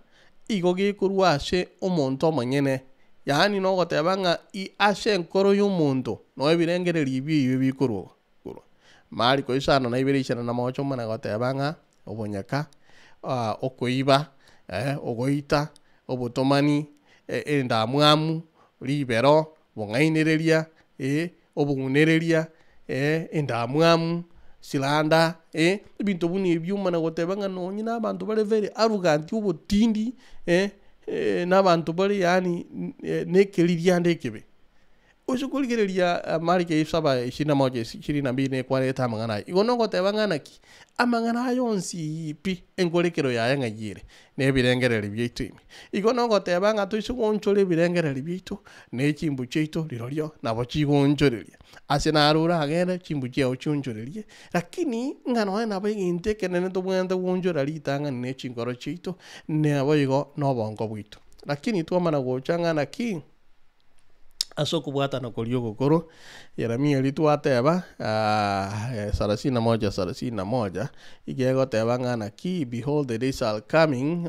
igo gekorwa ase omonto omonyene, yaani nogoteba ng'a ase enkoro y'omonto noo ebirengererio ebio ebibe bikorwa korwa. Mariko isano na ibere isano na mocha omana goteba ng'a obonyaka, okoiba, ogoita, obotomani, endamwamu, ribero, Obong'ainereria, ee, obong'unereria, ee, endamwamu, slander, ee, ebinto buna ebio omana goteba ng'a nonye na abanto bare very arrogant obotindi, ee, na abanto bare yaani na ekeririanda ekebe. Ase korigereria Mariko saba ishirini na moja ishirini na mbili nekwarete amang'ana aya. Igo nogoteba ng'a naki, amang'ana aya onsi pi, enkorekero yaye ng'ai ere? Na ebirengererio biaito ime. Igo nogoteba ng'a toise goonchora ebirengererio biaito, ne chimbu chiaito rirorio nabo chigoonchoreria. Ase naro oragende chimbu chiao chionchorerie, lakini ng'a nonya nabo egento ekenene tobwenerete goonchora ritang'ani ne chinkoro chiaito, naboigo na obongo bwaito. Lakini twamana gocha ng'a naki. Ase okobwatana koria ogokoro, Yeremia erio twateba, sarasini na moja sarasini na moja, iga egoteba ng'a naki, Behold the days are coming,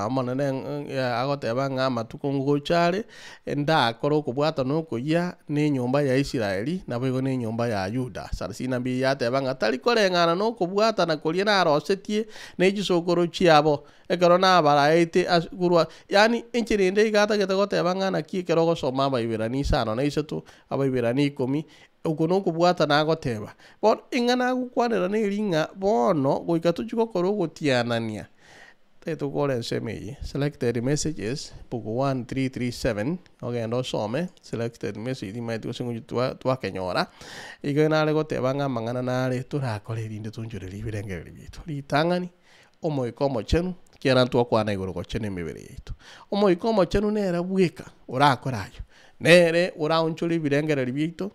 Omonene agoteba ng'a amatuko ngocha are, ndakore okobwatana okoyia na enyomba ya Israeli, naboigo na enyomba ya Yuda. Sarasini na mbili yateba ng'a tari koreng'ana na okobwatana koria narosetie ne chisokoro chiabo, Ekero nabaraete ase korwa, yaani enchera ende iga atagete goteba ng'a naki ekero ogosoma Abaibirania isano na isato, Abaibirania ikomi, oko nokobwatana agoteba. Bono eng'ana agokwanera neri ng'a bono goika tochie gokora ogotianania, tagete gokora ensemo eye, selected messages, book 1337, ogende osome selected message timanyeti gose ngochi twa twakenyora, igo nare goteba ng'a amang'ana nare torakore erinde toonchorerie ebirengererio biaito. Ritang'ani. Omoika Omochenu, ekiagera ntwakwana igoro gochena emebere yaito. Omoika Omochenu nere bweka orakore ayio, nere oraonchore ebirengererio biaito,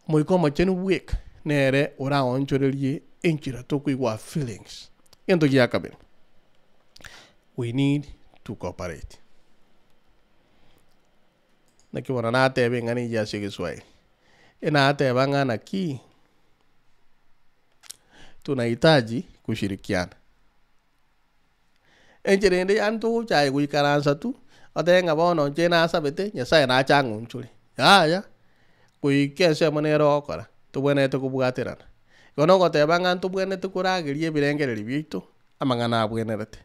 Omoika Omochenu bweka nere oraonchorerie enchera tokoigwa feelings. Egento gia kabere, we need to cooperate. Naki bono nateba eng'ana eyio ase egeswahili, enateba ng'a naki. Tunahitaji kushirikiana. Enchera ende yaani togocha aye goikaransa tu, otebe ng'a bono inche nasabete, Nyasaye nache ang'onchore, yaya, goika ensemo nere ogokora, tobwenerete kobwaterana. Igo nogoteba ng'a ntobwenerete korageria ebirengererio biaito, amang'ana abwenerete.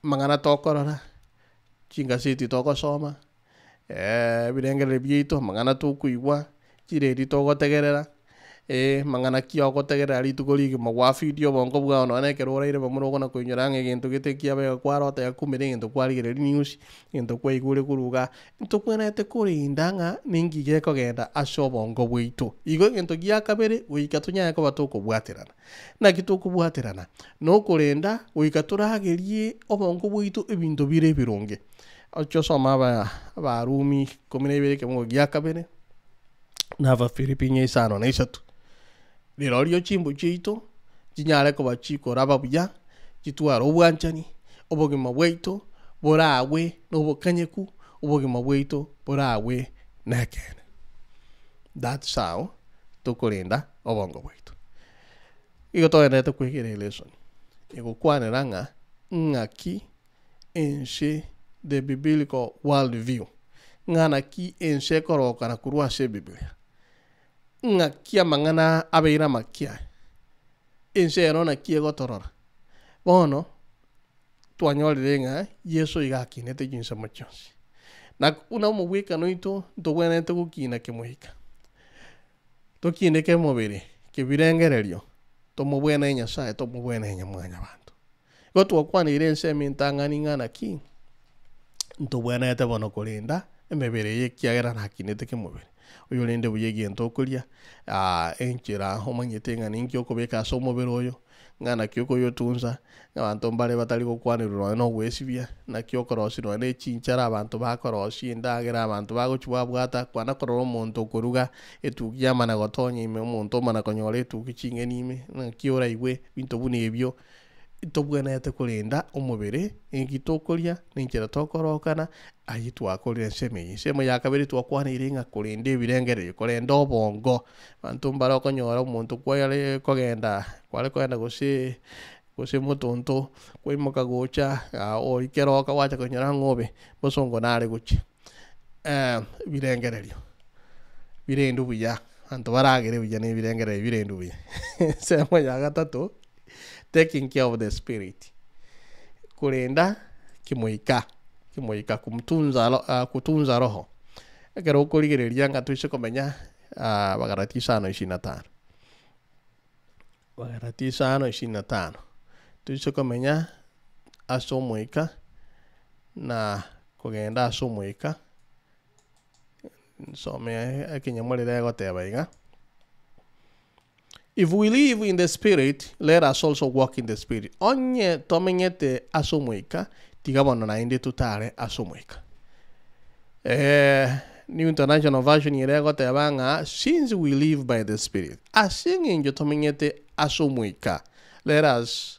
Amang'ana tokorora, chingaseti togosoma. Ebirengererio biaito, amang'ana tokoigwa, chiredio togotegerera, amang'ana ki ogotegerera rituko rigima gwafeed obongo bwao nonye na ekero oraire bamura okona koinyora ng'a egento gete kiabeire kwarota gekumire egento kwarigereria news, egento kwaigure korwa igaa, ntobwenerete korinda ng'a ninki gekogenda ase obongo bwaito. Igo egento gia kabere, goika tonyare koba tokobwaterana. Naki tokobwaterana? Nokorenda goika toragerie obongo bwaito ebinto bire ebironge. Oche osome aba Abarumi ikomi na ibere ekemogo gia kabere, na Abafilipi inya isano na isato. Rirorio chimbu chiaito chinyare koba chikoraba buya, chitware obwanchani, obogima bwaito boragwe nobokanyeku, obogima bwaito boragwe nekeene. That's how tokorenda obongo bwaito. Igo togenderete kwegera elesson egokwanera ng'a ng'aki ense, the biblical world view, ng'a naki ense ekorokana korwa ase Ebibilia, ng'aki amang'ana abeire amakia, ense ero naki egotorora. Bono, twanyorire ng'a Yeso iga akinete chinsemo chionsi. Na buna omogwekano oito ntobwenerete gokina kemoika, tokine kemobere, kebirengererio, tomobwenere Nyasaye, tomobwenere mwanyabanto. Igo twakwaneire ensemo entang'ani ng'a naki, ntobwenerete bono korenda emebere eye ekiagera nakinete kemobere. Oyorende buya egento okoria, enchera omanyete ng'a ninki okobeka ase omobere oyo, ng'a naki okoyotunza, abanto mbare batari gokwanerwa nonye na ogoesibia, naki okorosia nonye na echinchara abanto bakorosia endagera abanto bagochi babwata, kwana korora omonto okoruga etuki yamana gotonya ime omonto omana konyora etuki ching'eni ime, naki oraigwe ebinto buna ebio. Ntobwenerete korenda omobere, ninki tokoria, nenchera tokorokana, ayio twakorire ensemo eye. Ensemo ya kabere twakwaneire ng'a korenda ebirengererio, korenda obongo, abanto mbare okonyora omonto kware kogenda kware kogenda gose gose motonto, kwaimoka gocha oikeroka gwacha konyora ng'a obe bosongo nare gochia ebirengererio birendwe buya, abanto baragere buya na ebirengererio birendwe buya. Ensemo ya gatato. Taking care of the spirit, korenda kimoika, kimoika kumtunza ro kutunza roho, ekero okorigereria ng'a toise komenya Bagalati isano isini na tano, Bagalati isano isini na tano, toise komenya ase omoika na kogenda ase omoika, nsome ekenyamorero egoteba iga. If we live in the spirit, let us also walk in the spirit. Onye tomenyete ase omoika, tiga bono naende totare ase omoika. Eh, New International Version ere egoteba ng'a since we live by the spirit, ase eng'encho tomenyete ase omoika, let us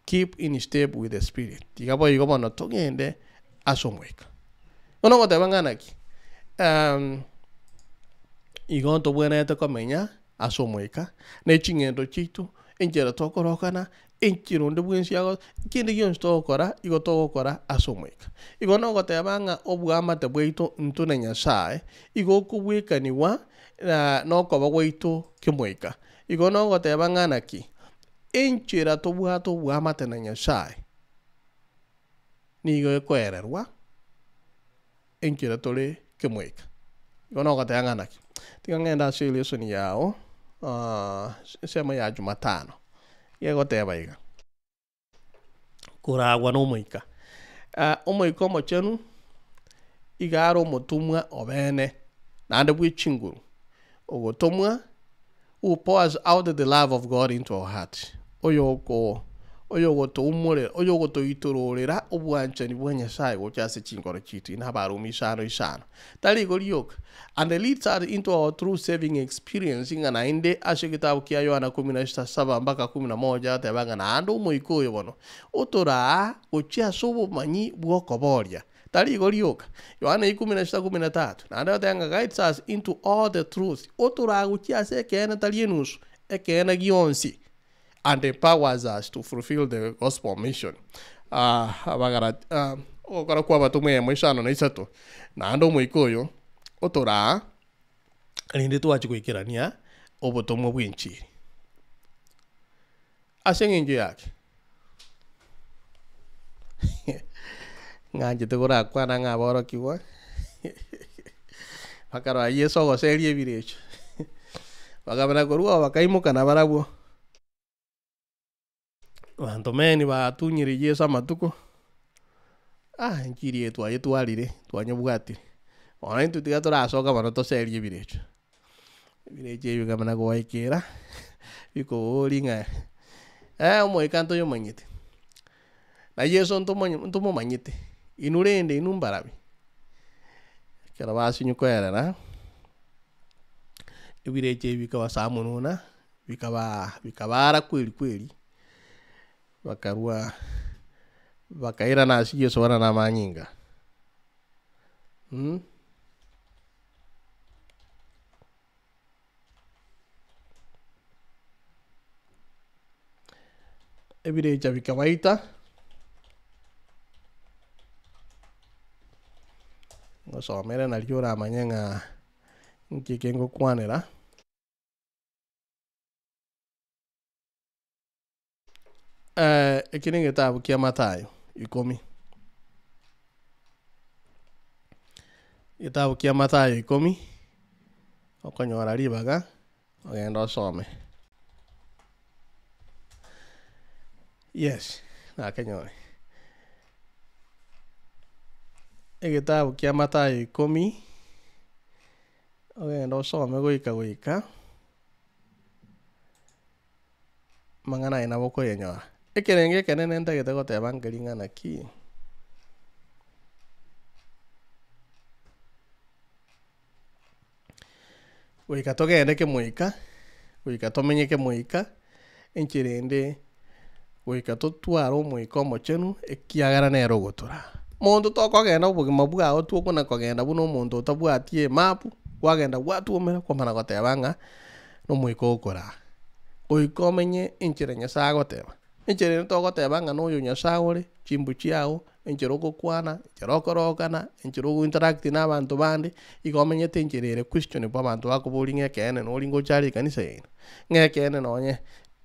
keep in step with the spirit. Tiga boigo bono togende ase omoika. Bono ogoteba ng'a naki? Um, igo ntobwenerete komenya ase omoika, ne ching'endo chiaito, enchera tokorokana, enchera onde bwensi ago kende gionsi togokora, igo togokora ase omoika. Igo nogoteba ng'a oboamate bwaito intwe na Nyasaye, igo okobwekanigwa na okoba gwaito kimoika. Igo nogoteba ng'a naki, enchera tobwate oboamate na Nyasaye, nigo ekoererwa enchera tore kemoika. Igo nogoteba ng'a naki? Tiga ng'ende ase elesson yao ensemo ya jumatano, egoteba iga, Koragwa na omoika. Omoika omochenu iga are omotomwa obene, naende bwe chinguru, ogotomwa who pours out the love of God into our hearts, oyoko oyogotoumorera oyogotoitororera obwanchani bwa Nyasaye gocha ase chinkoro chiaito ina Abarumi isano isano. Tari igo rioka, and leads us into our true saving experience ng'a naende ase egetabu kia Yohana kumi na sita saba mpaka kumi na moja ateba ng'a naende omoika oyo bono otoraa gochia ase obomanyi bw'okoboria. Tari igo rioka, Yohana ikomi na sita kumi na tatu, naende agoteba ng'a guides us into all the truth, otoraa gochia ase ekeene tari enusu, ekeene gionsi, and empowers us to fulfill the gospel mission. Abagalat ogokora kw'abatomwa eyemo isano na isato, naende omoika oyo otoraa rende twachia goikerania obotomwa bw'enchiri. Ase eng'encho yake, ng'anchete korakwana ng'a aborokigwa bakarora Yeso ogoseria ebirecha, bakamanya korwa oo bakaimoka nabarabwo. Abanto meni batunyire Yeso amatuko, ah enchiri eye twayetwarire, twanyebwatire, bono intwe tiga torasoka bono toserie ebirecha. Ebirecha ebi bikamana goikera, bikoboria ng'a omoika ntoyomanyete, na Yeso ntomonye ntomomanyete, inwe rende inwe mbarabi? Ekero basinywa koerera, ebirecha ebi bikabasamununa, bikaba bikabaara kweri kweri, bakarwa bakairana ase Yeso bare na amanyinga. Ebirecha bikabaita, ngosomere nario oramanye ng'a nki eke ngokwanera. Eki negetabu kia Mathayo ikomi. Egetabu kia Mathayo ikomi, okonyora ribaga, ogende osome. Yes, nakenyore. Egetabu kia Mathayo ikomi, ogende osome goika goika, amang'ana aye nabo okoyenyora. Ekerengo ekenene ntagete goteba nkeri ng'a naki. Goika togende kemoika, goika tomenye kemoika, enchera ende goika totware omoika omochenu ekiagera nere ogotoraa. Monto tokogenda obogima bwao twokona kogenda buna omonto otabwati emap, kwagenda gwatwomera kwamana goteba ng'a na omoika ogokoraa. Goika omenye enchera Nyasaye agoteba. Enchera ende togoteba ng'a noyo Nyasaye ore, chimbu chiago, enchera ogokwana, enchera okorokana, enchera ogo interact na abanto bande, igo omenyete enchera ere questionable abanto bakoboria ng'a ekeene nori ngocha are ekanisa yaino, ng'a ekeene nonye.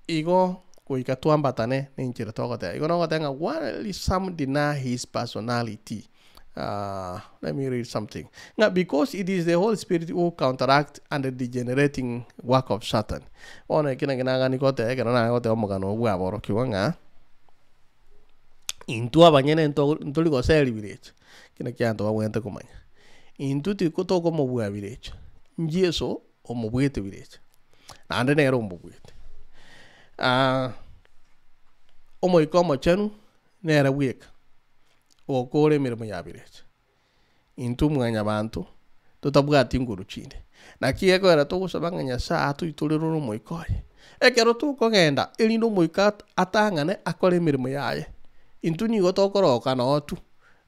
Igo goika twambatane na enchera togoteba. Igo nogoteba ng'a while some deny his personality, let me read something, ng'a because it is the Holy Spirit who counteract and degenerating work of Satan. Bono eki naki nagani goteba ekero nare goteba omogano oyo bwaborokigwa ng'a intwe abanyene nto ntori goseri birecha, eki nakio abanto babwenerete komanya. Intwe tiko tokomobua birecha, Yeso omobuete birecha, naende nere omobuete. Omoika Omochenu nere bweka ogokora emeremo ya birecha. Intwe mwanyabanto totabwati nguru chinde. Naki gekogera togosaba ng'a Nyasae atoitorere ore Omoika oye. Ekero tokogenda erinde Omoika atang'ane akore emeremo yaye, intwe nigo tokoroka noo tu,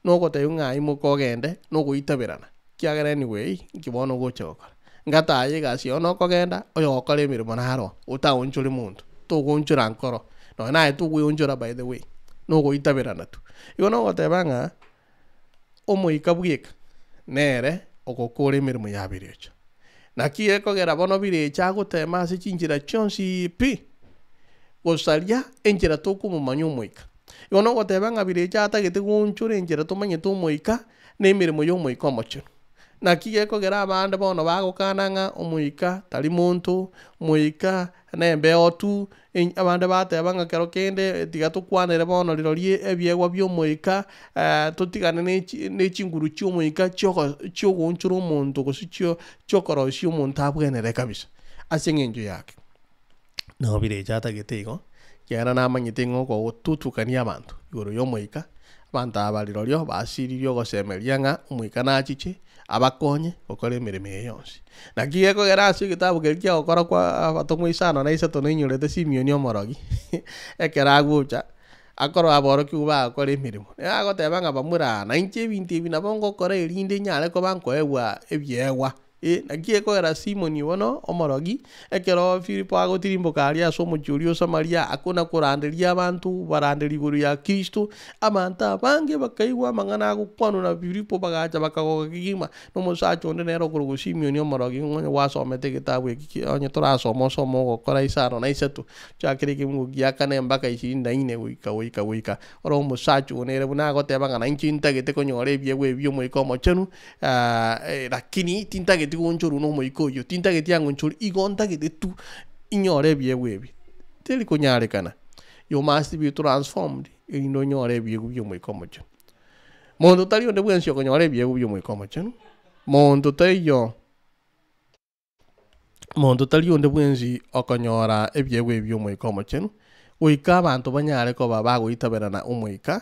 nogotebia ng'a imoka ogende, nogoitaberana, ekiagera anyway nki bono ogocha gokora. Ngataye egasi yao nokogenda, oyogokora emeremo naro, otaonchore monto, togoonchora nkoro, nonya naye togoeonchora by the way, nogoitaberana tu. Igo nogoteba ng'a. Omoika bweka nere ogokora emeremo ya birecha. Naki gekogera bono birecha agotema ase chinchera chionsi pi, gosaria enchera tokomomanya Omoika. Igo nogoteba ng'a birecha atagete goonchora enchera tomanyete Omoika na emeremo y'Omoika Omochenu. Naki gekogera abande bono bagokana ng'a Omoika tari monto, Omoika nembeo tu, Abande bateba ng'a kero kende tiga tokwanere bono rirorio ebiegwa bi'Omoika, totigane ne chi ne chinguru chi'Omoika chiogo chiogoonchora omonto gose chio chiokorosia omonto abwenere kabisa, ase eng'encho yake. Nabo birecha atagete igo, ekiagera namanyete ng'a okogotutukania abanto igoro y'Omoika, abanto aba rirorio basiririe ogosemeria ng'a Omoika nachiche. abakonye gokora emeremo eye yonsi. Naki gekogera ase egetabu keria kia gokora kwa abatomwa isano na isato nainyorete Simioni omorogi, ekero agocha, akorora aborokigwa bagokora emeremo, nigo agoteba ng'a bamura aa, nainche ebinto ebi nabo ngokora erinde nyare koba nkoegwa ebiegwa. Eh, naki gekogera Simoni bono omorogi, ekero Filipo agotirimboka aria ase omochie oria o Samaria, akona koranderia abanto, baranderia igoro ya Kristo, Abanto abange bakaigwa amang'ana agokwanwa na Filipo, bagacha bakagoka kegima. Na omosacha onde nere okorokwa Simioni omorogi, onye gwasomete egetabu eki ki onye torasoma osome ogokora isano na isato, chakera ekemungo gia kane mpaka ishirini na ine goika goika goika. Oro omosacha oyo nere buna agoteba ng'a nainche ntagete konyora ebiegwa ebi bi'Omoika Omochenu, lakini tintageti goonchorwa na Omoika oyio, tintageti ang'onchore, igo ntagete tu inyore ebiegwa ebi. Teri konyarekana. You must be transformed erinde onyore ebiegwa bi'Omoika Omochenu. Monto tari onde bwensi okonyora ebiegwa bi'Omoika Omochenu, monto taiyo, monto tari onde bwensi okonyora ebiegwa ebi bi'Omoika Omochenu, goika abanto banyare koba bagoitaberana Omoika,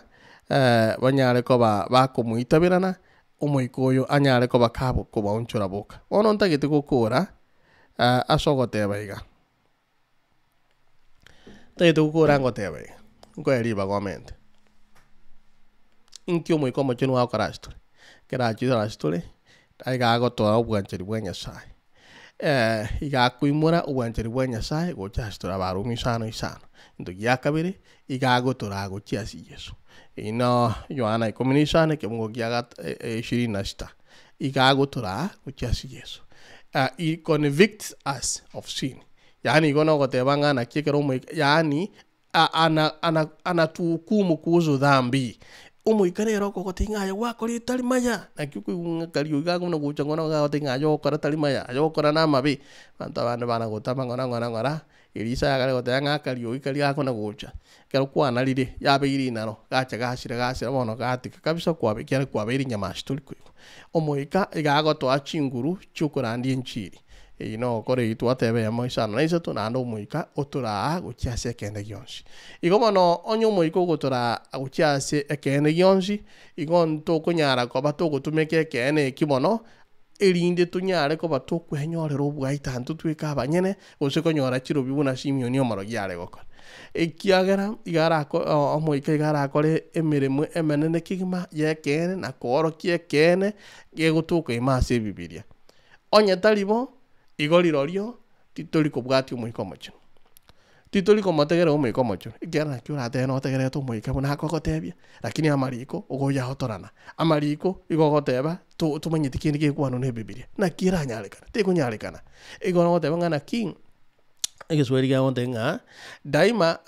banyare koba bakomoitaberana, Omoika oyo anyare koba kabo kobaonchora boka. Bono ntagete gokora ase ogoteba iga. Ntagete gokora ngoteba iga, nkoe ribaga omente. Inki Omoika Omochenu agokora ase tore? Ekero achire ase tore, iga agotoa obwanchani bwa Nyasaye, iga akoimora obwanchani bwa Nyasaye gocha ase tore Abarumi isano isano. Egento gia kabere, iga agotoraa gochia ase Yeso. Eyio no Yohana ikomi na isano ekemungo gia gat ishirini na sita, iga agotoraa gochia ase Yeso. He convicts us of sin. Yaani igo nogoteba ng'a naki ekero omoika yaani a- ana- ana- anatuhukumu kuhusu dhambi. Omoika nere okogotebia ng'a aye gwakorire tari maya, naki okoigwa ng'a karia iga buna gocha ng'ora gagotebia ng'a aye ogokora tari maya, aye ogokora na amabe, abanto abande bana gotama ng'ora ng'ora ng'ora, erio akare goteba ng'a akariogi karia gakona gocha, ekero kwanarire, yabeire inaro, gacha gasira gasira bono gatiga kabisa kwabe ekiagera kwabeire nyamache tori koigwa. Omoika iga agotoa chinguru chia okorandia enchiri, eyio na ogokora eyio twateba eyemo isano na isato naende omoika otoraa gochia ase ekeene gionsi. Igo bono onye omoika ogotoraa gochia ase ekeene gionsi, igo ntokonyara koba togotumeka ekeene eki mono, erinde tonyare koba tokwenyorera obwaita intwe tweka abanyene, gose konyora chirobi buna Simioni omorogi are gokora. Ekiagera iga arako omoika iga arakore emeremo emenene kegima ya ekeene na koorokia ekeene gegotoka ime ase ebibiria. Onye tari bo, igo rirorio titori kobwatia omoika omochenu. Titori komotegerera omoika omochenu, ekiagera naki oratebe notegererete omoika buna akogotebia, lakini amariko ogoyaotorana. Amariko igo ogoteba to tomanyeti kende gekwanwa na ebibiria, naki eranyarekane? Tekonyarekana. Igo nogoteba ng'a naki, egeswahili kegontebia ng'a daima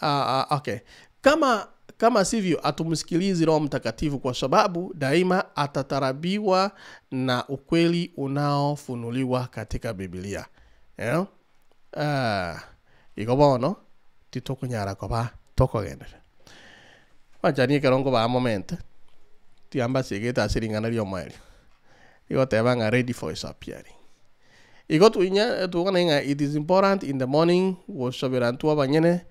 okay, kama kama sivyo hatumsikilizi Roho Mtakatifu kwa sababu daima atatarabiwa na ukweli unaofunuliwa katika Bibilia. Eh? Ah, igo bono titokonyara koba tokogenderera. Mwanchani ekero nkobaa momente, tiga mbasiegete ase ring'ana ri'omoerio, rigoteba ng'a ready for his appearing. Igo twinya tokana ng'a it is important in the morning gosabera intwe abanyene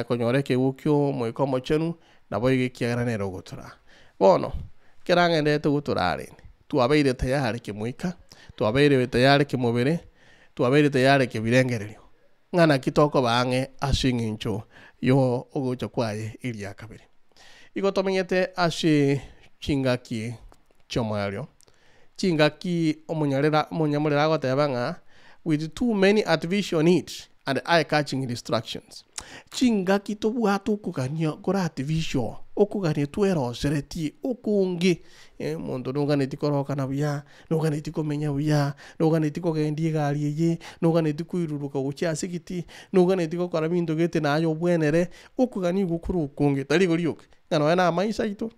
konyora ekeegwa kia omoika omochenu, naboigo ekiagera nere ogotoraa. Bono, ekero ang'enderete gotoraa rende, twabeire tayari kemoika, twabeire tayari kemobere, twabeire tayari kebirengererio, ng'a naki tokoba ang'e ase eng'encho yo ogocha kwaye eria kabere. Igo tomenyete ase chingaki chi'omoerio, chingaki omonyarera omonyamorero agoteba ng'a with too many artificial needs and eye catching distractions. Chingaki tobwate okogania kore artificial, okogania tweroseretie okonge, omonto noganetie korokana buya, noganetie komenya buya, noganetie kogendia egari eye, noganetie koiruruka gochia ase egiti, noganetie gokora binto gete naye obwenere, okogania igo kore okonge, tari igo rioka, ng'a nonya na amaiso aito,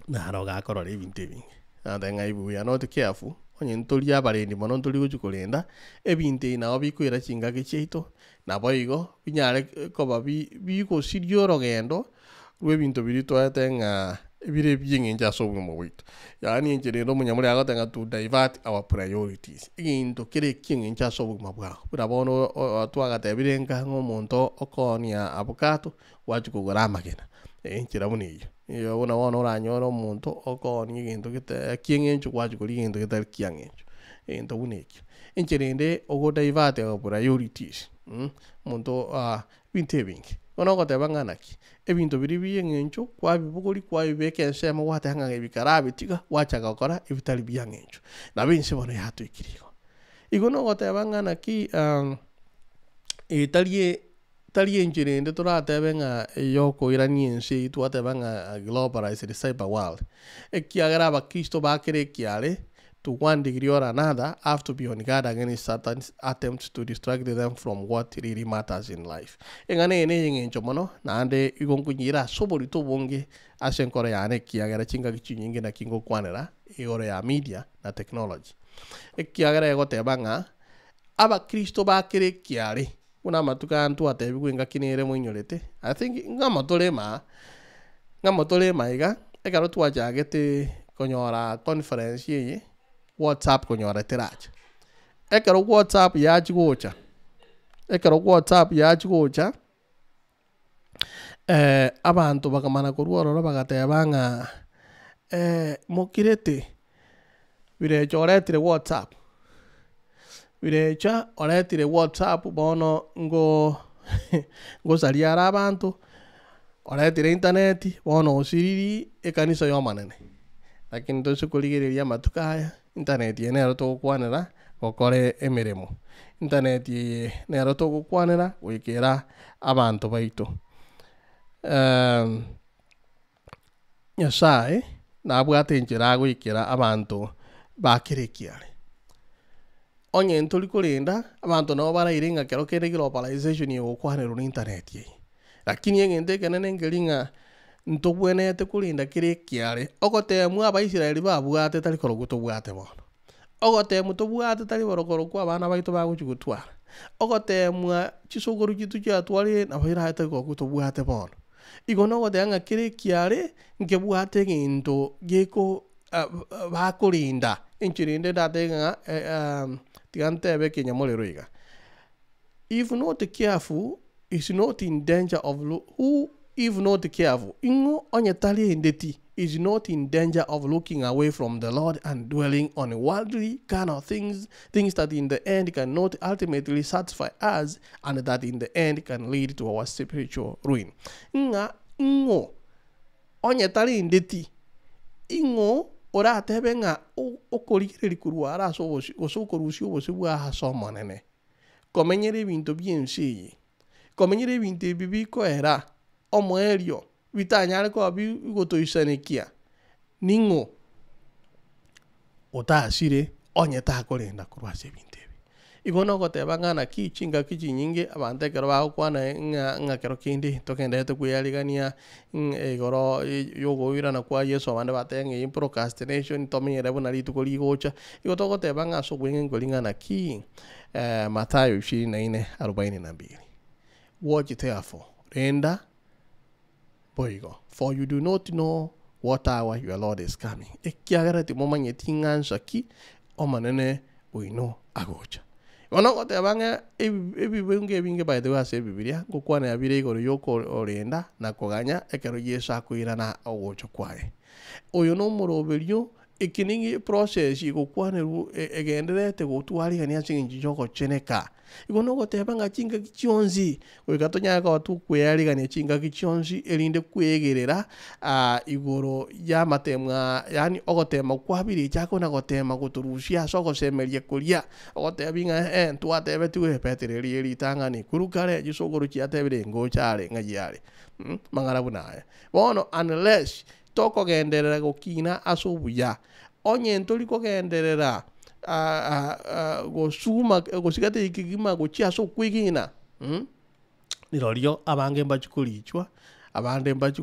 naro gakorora ebinto ebinge, nagoteba ng'a if we are not careful, onye ntori abarendi mono ntori gochia korenda, ebinto ebi nabo bikoira chingaki chiaito, naboigo binyare koba bi bigosiria orogendo. Rw'ebinto biria twaete ng'a bire ebi'eng'encho ase obogima bwaito. Yaani enchera ere omonyamori agoteba ng'a to divert our priorities, egento kere eki'eng'encho ase obogima bwao. Buna bono o- o twagatebire nka ng'a omonto okoonia avocado, gwachia kogora amagena, enchera buna eyio. Eeh buna bono oranyore omonto okoonia egento gete ki'eng'encho gwachia koria egento getari kiang'encho, egento buna ekio. Enchera ende ogo divert our priorities omonto Ebinto ebinge. Bono ogoteba ng'a naki, ebinto biria bi'eng'encho kwabibogoria kwabibeka ensemo gwateba ng'a ebi karabitiga gwachaka gokora ebitari bi'ang'encho. Nabo ense bono yatoikire igo. Igo nogoteba ng'a naki eye tari tari enchera ende toratebe ng'a eyokoirania ense eywo twateba ng'a globalized cyber world, ekiagera abakristo bakere ekiare To one degree or another have to be on guard against Satan's attempts to distract them from what really matters in life. Eng'ana eye neyeng'encho mono, naende igo nkonyeira ase oborito obonge ase enkoro yane ekiagera chingaki chinyinge naki ngokwanera igoro ya media na technology. Ekiagera egoteba ng'a abakristo ba kera ekiare buna amatuko aya ntwatebigwe engaki nere moinyorete, I think ng'amo tore ime aa, ng'amo tore ime aiga, ekero twachagete konyora conference eye, whatsapp konyora teracha. Ekero whatsapp yachia gocha, ekero whatsapp yachia gocha, abanto bakamana korwa ororo bagateba ng'a mokirete. Birecha oretire whatsapp, birecha oretire whatsapp bono ngo ngosaria are abanto, oretire internet bono osiriri ekanisa ya omonene. Lakini toise korigereria amatuko aya, internet eye nero togokwanera gokora emeremo, internet eye nero togokwanera goikera abanto baito. Nyasae nabwate enchera agoikera abanto ba kera ekiare. Onye ntori korenda, abanto nabo baraire ng'a kero kende globalization egokwanerwa na internet eye. Lakini egento ekenene nkeri ng'a. Ntobwenerete korenda kera ekiare, ogoteemwa Abaisraeli babwate tari korokwo tobwate bono. Ogoteemwa tobwate tari borokorokwo abana baito bagochia gotwara. Ogoteemwa chisokoro chiaito chiatwarire nabo erabe tari korokwo tobwate bono. Igo nogoteba ng'a kera ekiare nkebwate egento geko bakorenda, enchera ende ndatebe ng'a tiga ntebe ekenyamorero iga, If not careful is not in danger of who if not careful, ing'o onye tarendeti, is not in danger of looking away from the Lord and dwelling on worldly carnal things, things that in the end cannot ultimately satisfy us and that in the end can lead to our spiritual ruin. Ng'a ing'o onye tarendeti, ing'o oratebe ng'a okorigereria korwa are ase obosio gose okorusia obosio bwa ase Omonene. Komenyera ebinto bi'ense eye, komenyera ebinto ebi bikoera omoerio bitanyare koba bigotoisanekia, ning'o otasire onye takorenda korwa ase ebinto ebi? Igo nogoteba ng'a naki chingaki chinyinge abanto ekero bagokwana ng'a ng'a kero kende togendererete kweyarigania ng'a igoro yogoirana kwa Yeso abande bateba ng'a eye procrastination tomenyere buna rituko rigocha, igo togoteba ng'a ase obweng'e nkori ng'a naki Mathayo ishirini na ine arobaini na mbili. Watch therefore, renda boigo, for you do not know what hour your Lord is coming, ekiagera timomanyeti ng'a nsa ki Omonene oino agocha. Bono ogoteba ng'a ebibungo ebinge by the way ase Ebibilia, ngokwanera bire igoro y'okorenda na koganya ekero Yeso akoirana ogocha kwaye. Oyo nomoroberio Eke nigo eprocess egokwanerwa egendererete gotwarigania ase eng'encho y'ogocheneka. Igo nogoteba ng'a chingaki chionsi, goika tonyare koba tokweyarigania chingaki chionsi erinde kwegerera igoro y'amatemwa yaani ogotema kwa birecha akona gotema gotorusia ase ogosemeria koria, ogotebi ng'a eh ntwatebetigwe epetero eria ye ritang'ani korwa kare chisokoro chiatebire ngocha are ng'ai are mang'ana buna aya. Bono unless Tokogenderera gokina ase obuya, onye ntori kogenderera gosuguma gosika kegima gochia ase okwegena, rirorio abange mbachie korichwa, abande mbachie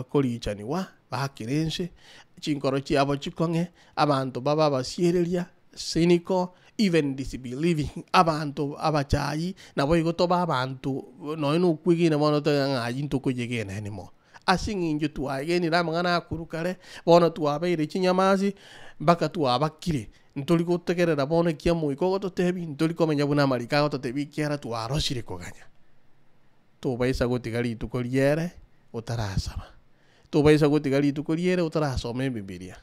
korichanigwa, bakire ense, chinkoro chiabo chikong'e, abanto babe abasiereria, cynical, even disbelieving, abanto abachayi, naboigo tobe abanto nonye na okwegena bono tobe ng'a ayio ntokoyegena anymore. Ase eng'encho twaegenire amang'ana akorwa kare, bono twabeire chinyamasi, mpaka twabakire, ntori gotegerera bono ekia Omoika ogototebia, ntori komenya buna amariko agototebia ekiagera twarosire koganya. Tobaisa gotiga rituko riere otarasaba, tobaisa gotiga rituko riere otarasoma ebibilia,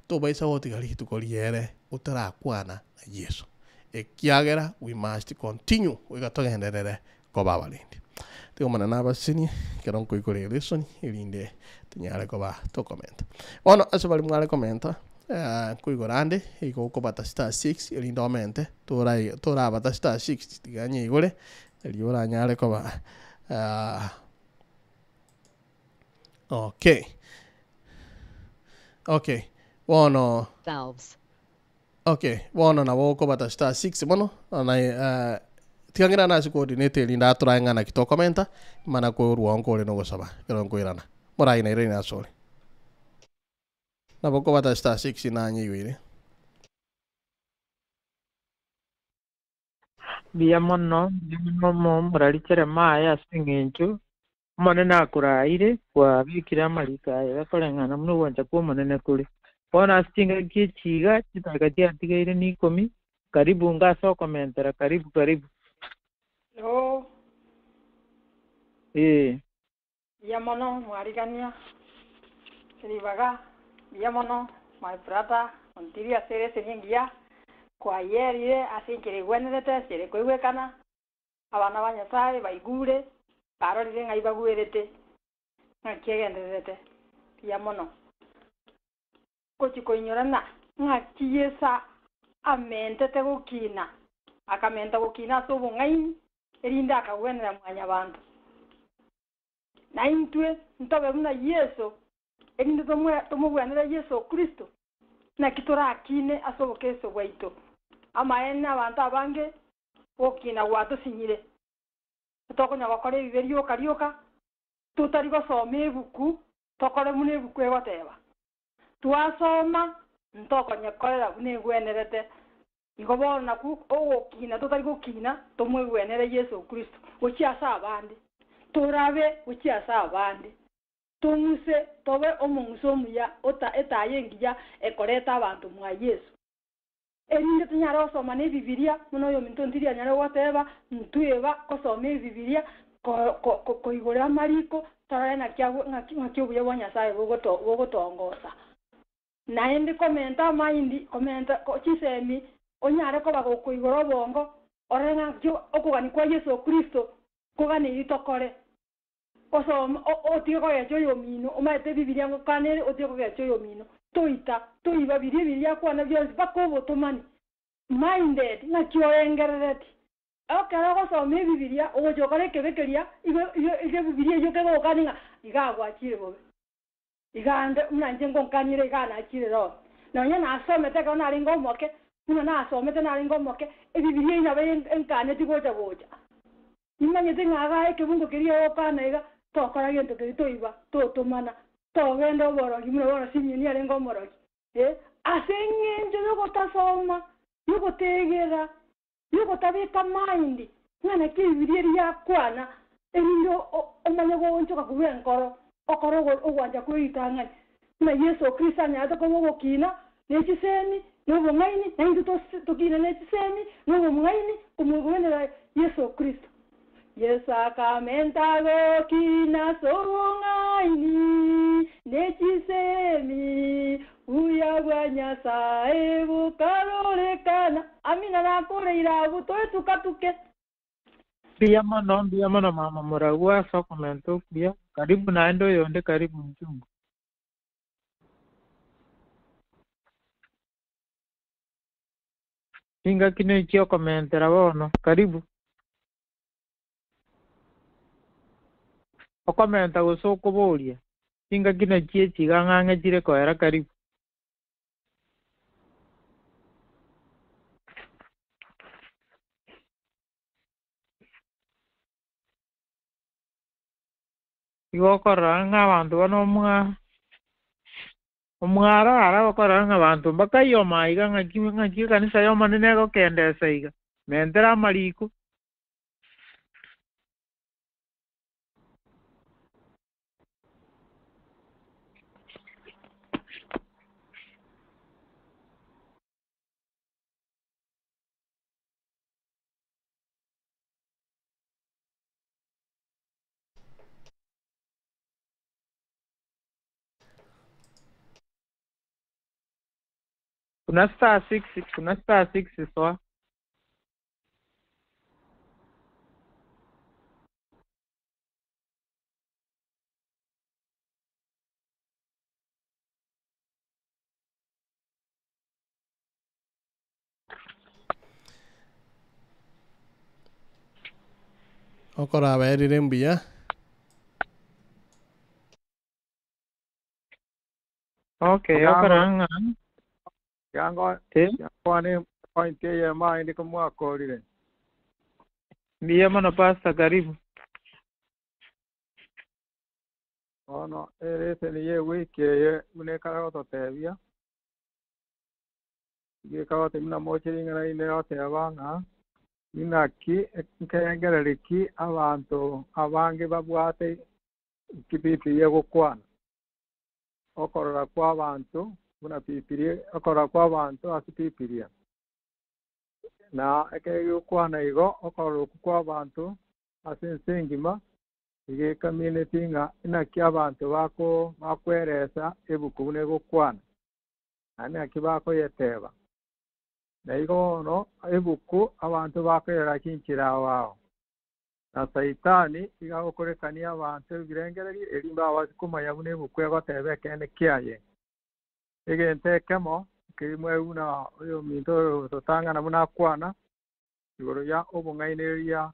tobaisa gotiga rituko riere otarakwana na Yeso, ekiagera we must continue goika togenderere koba abarendi. Tiga Omonene abasenie ekero nkoigora elesoni erinde tonyare koba tokomenta. Bono ase baria mware komenta nkoigora ande igo okobata star six erinde omente torai torabata star six tiga nyeigore erio oranyare koba okay okay bono Okay, bono nabo okobata star six mono, na tiga ng'irane ase coordinator erinde atorae ng'a naki tokomenta, mana korwa oo nkore nogosaba ekero nkoirana. Moraai nairaine asore. Nabo okobata star six nanyeigwere.
Mbuya mono, mbuya mono omorari Jeremiah ase eng'encho Omonene akoraire, kwabekire amariko aye gakoreng'ana buna ogwancha kw'Omonene kore. Bono ase chingaki echi iga, chidakika chiatigaire n'ikomi, karibu inga ase okomentera, karibu, karibu.
Hello.
Ee.
Mbuya mono mwarigania ribaga, mbuya mono my brother ontirie ase ereseni engiya, kwayerire ase enchera egwenerete, enchera ekoigwekana. Abana ba Nyasae baigure, barorire ng'ai bagwerete, ng'aki egendererete buya mono. Gochia koinyorana ng'aki Yeso amentete gokina, akamenta gokina ase obong'aini, erinde akagwenera mwanyabanto. Na intwe ntobe buna Yeso, erinde tomogwenere Yeso Kristo, naki torakine ase obokeresto bwaito. Amaene abanto abange Gokina gwatosinyire, titokonya gokora ebibe rioka rioka, totari gosoma ebuku. Tokore buna ebuku egoteba, Twasoma, ntokonyekorera buna egwenerete. Igo bono nakwo ogokina totari gokina, tomoigwenere Yeso Kristo gochia ase abande, torabe gochia ase abande, tong'use tobe omong'uso omuya ota etaya engiya ekoreta abanto mwa Yeso. Erinde tonyare gosoma na Ebibilia, buna oyominto ntiri anyare goteba, ntweba kosoma Ebibilia, ko ko koigorera amariko, torore naki agwo ng'aki ng'aki obuya bwa Nyasaye bogoto bogotongosa. Naende komenta amaindi, komenta chisemi, onyare koba gokoigora obongo, orore ng'aki okogania kwa Yeso Kristo koganeirie tokore. Osome, otige kogecha oyomino, omanyete Ebibilia ngokana ere, otige kogecha oyomino. Toita, toiba biria ebiria akwana bionsi mpaka obotomani. Minded, ng'aki orengerereti. Ekero ogosoma Ebibilia, ogocha gokora ekebe keria, igo igo igo Ebibilia eyio kegokania ng'a igaa gwachire bobe. Iga nde buna inche ngonkaniere igaa nachire roho. Nonya nasomete ekero narenge omoke, buna nasomete narenge omoke, Ebibilia eyio nabo enkaneti gocha gocha. Nimanyete ng'a igaa ekebungo keria egokana iga, tokora gento keria toiba, totomana, togenda oborogi buna bono Simioni arenge omorogi. Eh, ase eng'encho yogotasoma, yogotegera, yogotabeka mind, ng'a naki Ebibilia eria yakwana, erinde omanye goonchoka korwa enkoro, okore ogwancha kwe ritang'ani, buna Yeso Kristo anyarete koba ogokina ne chisemi, na obong'aini, na intwe tokine ne chisemi, na obong'aini, komogwenera Yeso Kristo. Yeso akamenta gokina ase obong'aini ne chisemi, buya bwa Nyasae bokarorekana. Amina nakoreire abwo toetuka-tuke.
Mbuya mono, mbuya mono mama Muragwa ase okomenta okuya. Karibu naende oyonde karibu mchungu. Chingaki nechia okomentera bono, karibu. Okomenta gose okoboria, chingaki nachio echi iga ng'ang'e chire koera karibu. Igo okorora ng'a abanto bano omwa omwaro ara okorora ng'a abanto mbakaioma iga ng'aki ng'aki ekanisa ya Omonene egokendesa iga, mentera amariko. Kuna star six, kuna star six soa.
Okorabaerire mbuya.
Okay, okora ng'a
Yango
eh,
yakwane point eyemo aende komwakorire.
mbuya mono pastor, karibu.
Bono ereseni ye ewiki eye buna ekare gototebia iga ekagotebia buna moche ring'ana rinde goteba ng'a inaki nkerengereri ki abanto abange babwate ki Bibilia egokwana. Okorora kwa abanto buna Bibilia okorora kwa abanto ase Bibilia. Na ekere gegokwana igo okorora okwo kwa abanto ase ense engima iga ekamineti ng'a inaki abanto bako bakweresa ebuku buna egokwana naende naki bakoyeteba. Na igo bono ebuku abanto bakoyerora chinchera ao ao. Na Saitani iga agokorekania abanto ebirengererio erio mbabase komanya buna ebuku egoteba ekeene kiaye. Egento ekemo kerimwe buna oyominto oyo totang'ana buna akwana igoro ya obong'ainereria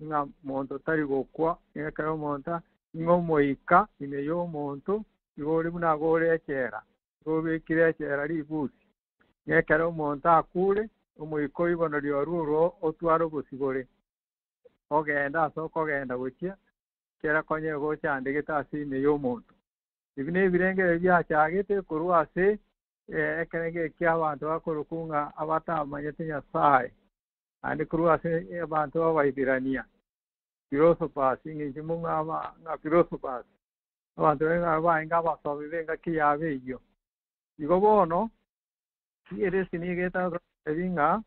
ng'a monto tari gokwa ekero omonto ng'a omoika ime ya omonto igo ore buna agore echela, igo obekire echela ribusi. Ng'a ekero omonto akure, omoika oibonoria orwo orwo otware obosibore, ogenda ase okogenda gochia, kera konye gochandegete ase ime ya omonto. Ebi na ebirengere biachagete korwa ase ekerenge kia abanto bakorokwa ng'a abatamanyete Nyasaye, naende korwa ase abanto b'Abaibirania, philosophers, eng'encho ng'a aba ng'a philosophers, abanto ng'a baenge abasomi b'engaki yabo eyio. Igo bono, eresi nigo etagotebi ng'a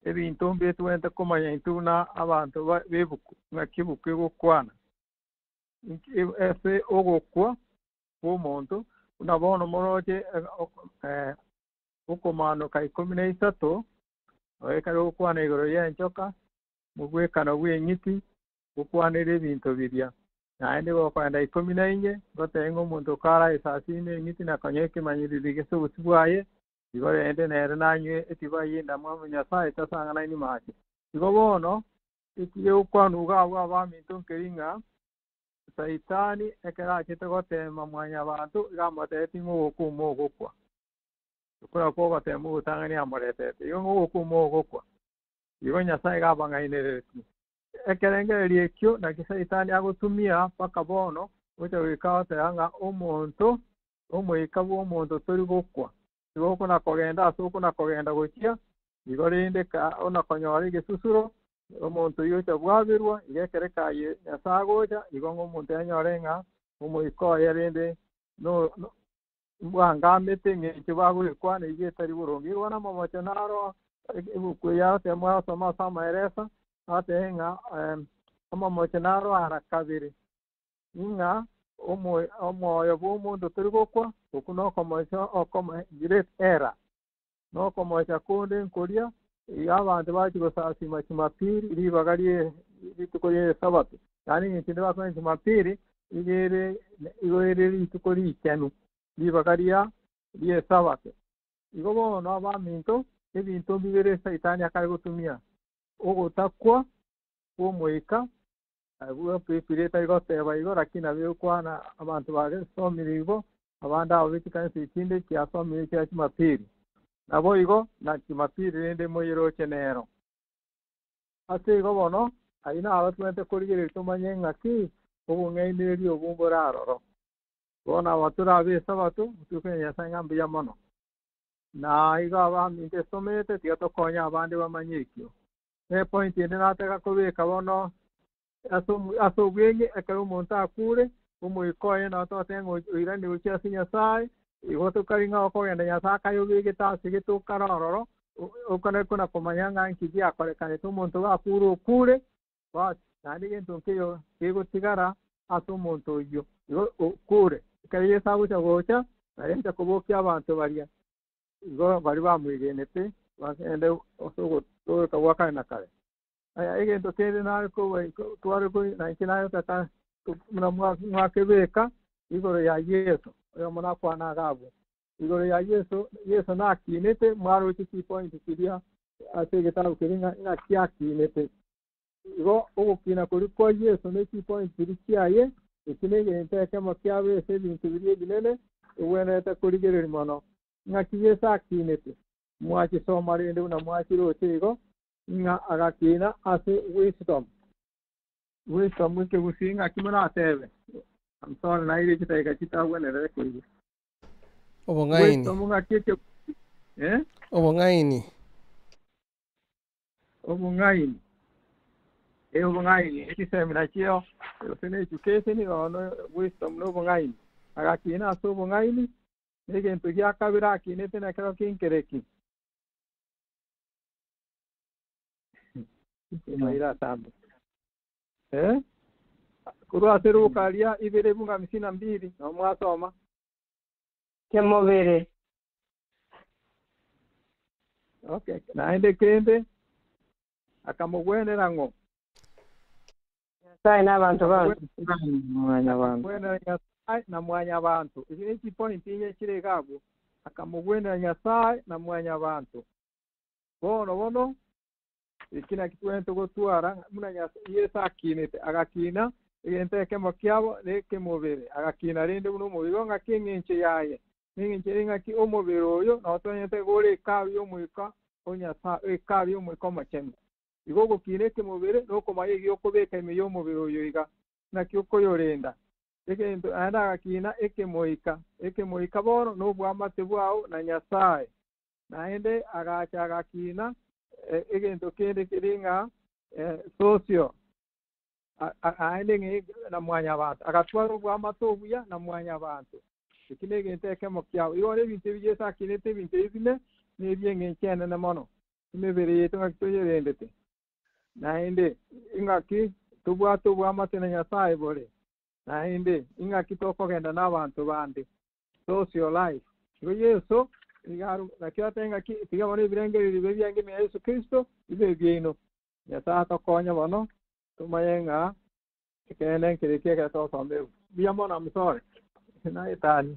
ebinto mbitwenerete komanya intwe buna abanto b'ebuku, ng'aki ebuku egokwana. Ase ogokwa kw'omonto, buna bono moroche okomanoka 13, ekero ogokwana igoro y'enchoka, mogwekano bw'eng'iti, gokwanera ebinto biria. Naende gokoenda 14, goteba ng'a omonto karaesasime eng'iti na konya ekemanyereri gese obosio bwaye, igo rende nere nanywe etivai y'endamwamu ya Nyasae etasang'anaini mache. Igo bono, ekio gegokwanwa iga abwo abaminto nkeri ng'a Saitani ekero achete goteema mwanyabanto, iga amotebetie ng'a ogokwa omogokwa. Okwo nakwo ogoteema ogotang'ani amoretete, igo ng'a ogokwa omogokwa. Igo Nyasae iga abang'ainereretie. Ekerengererio ekio naki Saitani agotumia mpaka bono, gocha goika agoteba ng'a omonto, omoika bw'omonto tori gokwa. Igo okona kogenda ase okona kogenda gochia, igo rende ka ona konyora egesusuro, omonto oyio ocha bwaberwa, igo ekere kaye Nyasae agocha, igo ng'a omonto anyore ng'a omoika oye rende no no mbwangamete eng'encho bagoekwana eyio etari boronge. Igo bono amamocho naro ebuku eye agoteba mwasoma ase amaeresa, agoteba ng'a amamocho naro ara kabere, ng'a omoyo bw'omonto tori gokwa, okwo nokomocha okomo great error. Nokomocha konde nkoria, iga abanto bachia gosasima Jumapili ribaga rie rituko rie Esabato. Yaani eng'encho ende bakonyora Jumapili, iga ere igo ere rituko richenu, ribaga ria ri'Esabato. Igo bono abaminto, ebinto mbibere Saitani akare gotumia, ogotakwa kw'omoika, abwo Biblia etari goteba igo, lakini nabo egokwana abanto bagesomire igo, abande abo be chikanisa echinde chiasomire chia Jumapili. Nabo igo na Jumapili rende moyeroche nero. Ase igo bono, ayio naro tobwenerete korigereria tomanye ng'aki obong'ainereria obwo mbore aroro. Bono aba torabe Esabato, tokonya Nyasae ng'a mbuya mono. Na igo abaminto esomete, tiga tokonye abande bamanye ekio. Epoint ende nataka kobeka bono ase ase obweng'e ekero omonto akure, omoika oye nabo togoteba ng'a oiranire gochia ase Nyasae, igo tokari ng'a okogenda Nyasae akayobegete ase gete okare ororo, okone kona komanya ng'a nki giakorekanete omonto gakure okure, bas naende egento nkeiyo kegotigara ase omonto oyio, igo okure. Ekero Yeso agocha gocha, narenche kobokia abanto baria, igo baria bamwegenete, bagende ase ogotooreka gwa kare na kare. Aya egento kende nare koba tware nainche nayotaka buna mwakebeka igoro ya Yeso, oyomo nakwana iga abwo, igoro ya Yeso, Yeso nakinete mwaroche chipoint chiria ase egetabu keria ng'a ng'aki akinete. Igo ogokina koria kwa Yeso ne chipoint chiria chiaye, eki negento ekemo kiabo ase ebinto biria ebinene egwenerete korigereria mono. Ng'aki Yeso akinete? Mwachisoma rende buna mwachiroche igo, ng'a agakina ase wisdom. Wisdom ekegusii ng'aki moratebe? I'm sorry naire chidakika chitagwenerete koigwa.
Obong'aini.
Wisdom ng'aki ekegusii? Eh?
Obong'aini.
Obong'aini. Eh, obong'aini echisemi nachio gose na education bono wisdom na obong'aini. Agakina ase obong'aini, na egento gia kabere akinete nekero kinkereki. Maira atambe. Eh? Korwa ase Luka ria ibere ebunga hamsini na mbili, nabo mwasoma.
Kemobere.
Okay, naende kende akamogwenera ng'o?
Nyasae n'abanto bantu.
Mwanyabanto.
Akamogwenera Nyasae na mwanyabanto. Eki ne chipoint inye chire iga abwo. Akamogwenera Nyasae na mwanyabanto. Bono bono, eki naki tobwenerete gotwara buna Yeso akinete, agakina egento ekemo kiabo na ekemobere, agakina rende buna omobere. Igo ng'aki eng'encho yaye, neng'encho ere ng'aki omobere oyo nabo tobwenerete gore hekalu y'omoika o Nyasae, hekalu y'omoika omochenu. Igo ogokina ekemobere na okomanya egiokobeka ime y'omobere oyo iga, naki okoyorenda. Egento naende agakina ekemoika, ekemoika bono na obwamate bwao na Nyasae. Naende agacha agakina egento kende kere ng'a social, naende ng'a na mwanyabanto, agatwara obwamate obuya na mwanyabanto. Eki negento ekemo kiabo. Igo bono ebinto ebi Yeso akinete ebinto ebi bine nebi'engencho enene mono. Emebere yaito ng'aki toyerendete? Naende ing'aki tobwate obwamate na Nyasae bore? Naende ing'aki tokogenda nabanto bande? Social life. Igo Yeso iga aru nakio ateba ng'aki tiga bono ebirengererio bibe biange ime ya Yeso Kristo bibe ebiaino. Nyasae atokonye bono tomanye ng'a ekeene nkere eki ekero togosoma ebuku. Mbuya mono I'm sorry. Naetania.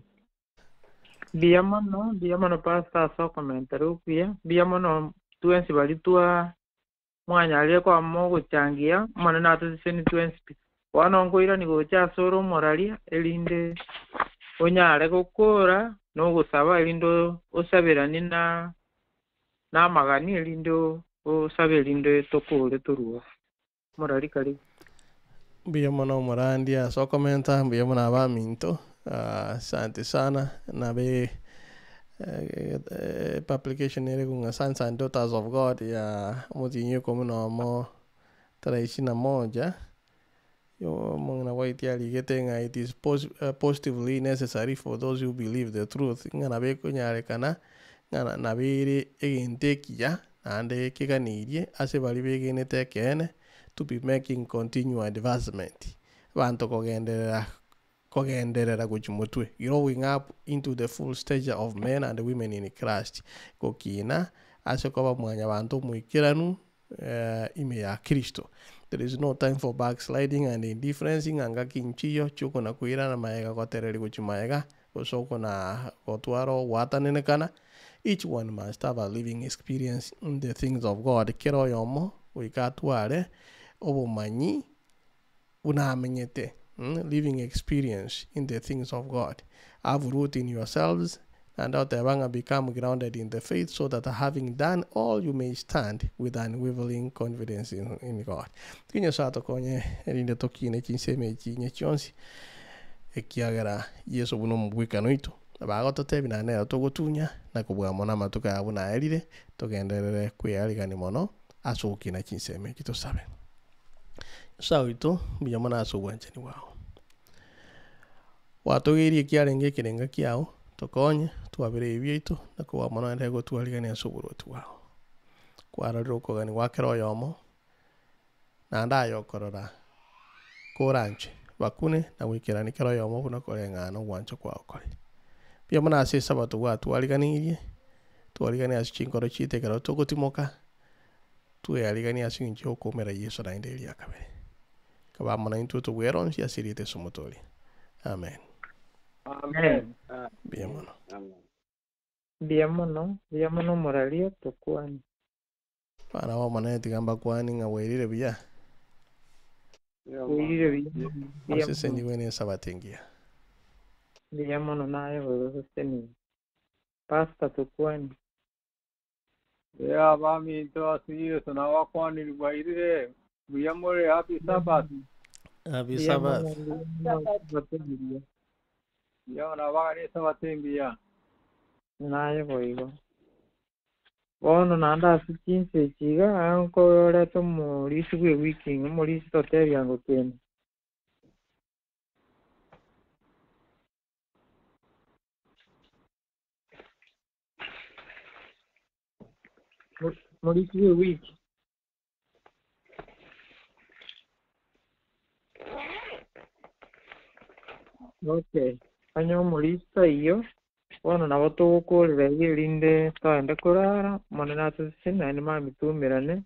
Mbuya mono, mbuya mono pastor ase okomentera okuya, mbuya mono twensi baria twa mwanyarire koba mogochangia, Omonene atosesenie twensi pi. Bono nkoirania gocha ase ore omoraria, erinde onyare gokora na ogosaba erinde osaberanie na na amagani erinde osabe erinde tokore torue. Omorari karibu.
Mbuya mono omorandia ase okomenta, mbuya mono abaminto, asante sana, nabe publication ere ng'a Sons and Daughters of God ya omotienyi ikomi na omo tarehe ishirini na moja, omong'ina White arigete ng'a it is positively necessary for those who believe the truth, ng'a nabo ekonyarekana ng'a nabo ere egento ekiya naende keganeirie ase baria begenete ekeene to be making continual advancement, abanto kogenderera kogenderera gochia motwe, growing up into the full stature of men and women in Christ, gokina ase koba mwanyabanto omoikeranu ime ya Kristo. There is no time for backsliding and indifference, ng'a ngaki nchiyo chiokona koirana maega gotereria gochia maega, gose okona gotwara ogwatanenekana, each one must have a living experience in the things of God, kera oyomo goika atware obomanyi buna amenyete, living experience in the things of God. Have root in yourselves, naende oteba ng'a become grounded in the faith so that having done all you may stand with unwavering confidence in, in God. Tiga Nyasae atokonye erinde tokine chinsemo echi inye chionsi, ekiagera Yeso buna omobwekano oito, nabo agototebia naende nere togotunya na kobua mono amatuko aya buna aerire, togenderere kwearigania mono ase ogokina chinsemo echi tosabe. Nyasae oito, mbuya mono ase obwanchani bwao. Gwatogeirie ekiarenge ekerenga kiao, tokonye, twabere ebibe biaito, na kobua mono naende gotwarigania ase oborwoti bwao. Kwarorire okogania gwa kera oyomo, naende aye okorora koranche bakune na goikerania kera oyomo buna koreng'ana ogwancha kwao kore. Mbuya mono ase esabato gwatwariganirie, twariganie ase chinkoro chiaito ekero togotimoka, tweariganie ase eng'encho ya okoumera Yeso naende eria kabere. Kaba amo naintwe tobwere onsi ase erieta Yeso Omotoori. Amen.
Amen.
Mbuya mono.
Mbuya mono, mbuya mono omoraria tokwane.
Abana b'Omonene tiga mbakwanie ng'a bwairire buya.
Bwairire buya mono, mbuya mono.
Mosesenigwe n'Esabato engiya.
Mbuya mono naye boigo osesenigwe. Pastor tokwanie.
Ee abaminto ase Yeso nabakwanirie bwairire buya more happy Sabbath.
Happy
Mbuya mono,
Sabbath.
mbuya mono Esabato engiya.
Buya mono nabaganie Esabato engiya.
Naye boigo. Bono naende ase chinsa echi iga, nkoreta omorisia bwa ewiki ng'a omorisia totebia ngokenda. Morisia bwa ewiki. Okay, onye omorisia taiyo, bono nabo togokorera iga erinde toende korara, Omonene atosesenie naende mambia toumerane,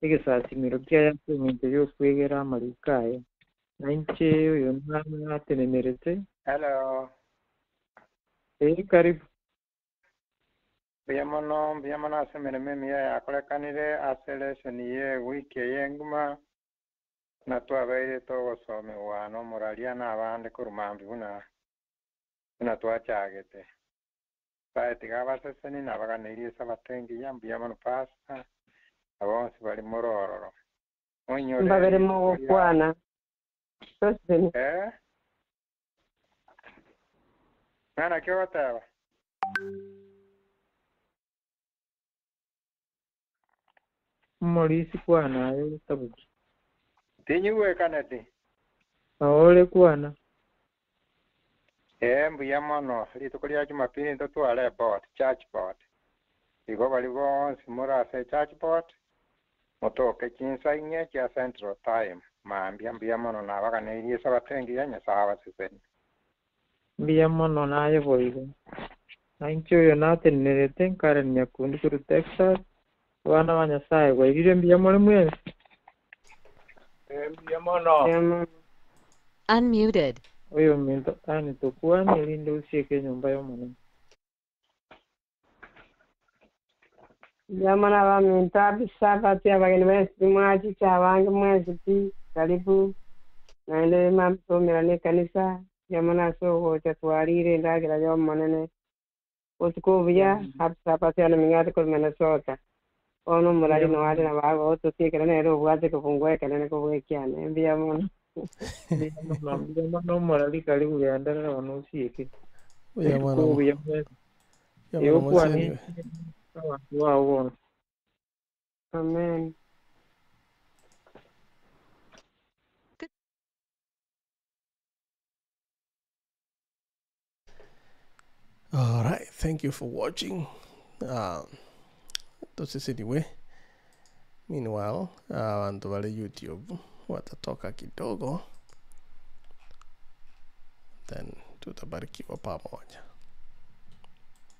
egesasimero kiaye ase eng'encho y'okwegera amariko aye. Na inche oyo natenenerete.
Hello.
Ee, karibu.
Mbuya mono, mbuya mono ase emeremo emiya yakorekanire ase lesson ye ewiki eye engima, buna twabeire togosomigwa nomoraria na abande korwa mambia buna buna twachagete. Nyasae tiga abasesenie na abaganeirie esabato engiya, mbuya mono pastor, na bonsi bari more ororo. Moinyore
Mbabere
rituko ria
mogokwana. Soseni.
Eh? Ng'ana ki ogoteba?
Omorisi kwana aye otabuki.
Tinyigwekaneti?
Noo kwana.
Ee, mbuya mono. Rituko ria Jumapili ntotware eboard, church board. Igo bari bonsi more ase church board, motoke chinsa inye chia Central Time. Mambia mbuya mono nabaganeirie esabato engiya Nyasaye abasesenie.
Mbuya mono naye boigo. Na inche oyo natenenerete Karen Nyakundi korwa Texas, abana ba Nyasaye bwairire mbuya more mwensi.
Mbuya mono.
Unmuted.
Oyo ominto ani tokwane erinde osieke enyomba y'omonene.
Mbuya mono abaminto happy Sabbath abageni bensi mwachicha abange mwensi pi karibu naende mambisomerana ekanisa mbuya mono ase ogocha twarire endagera ya omonene botuko obuya happy Sabbath ano ming'ate korwa Minnesota bono omorari noare na bago totiekera nere obwate kobungwa ekenene kobwekiane mbuya mono.
Mbuya mono mbuya mono omorari karibu genderera bono osieke.
Mbuya
Obotuko
mono.
obuya mwensi.
Mbuya mono
Egokwana
moseniwe.
abantu bao bonsi.
Amen.
All right, thank you for watching. Entonces, anyway, meanwhile, abantu bale YouTube watatoka kidogo, then tutabarikiwa pamoja.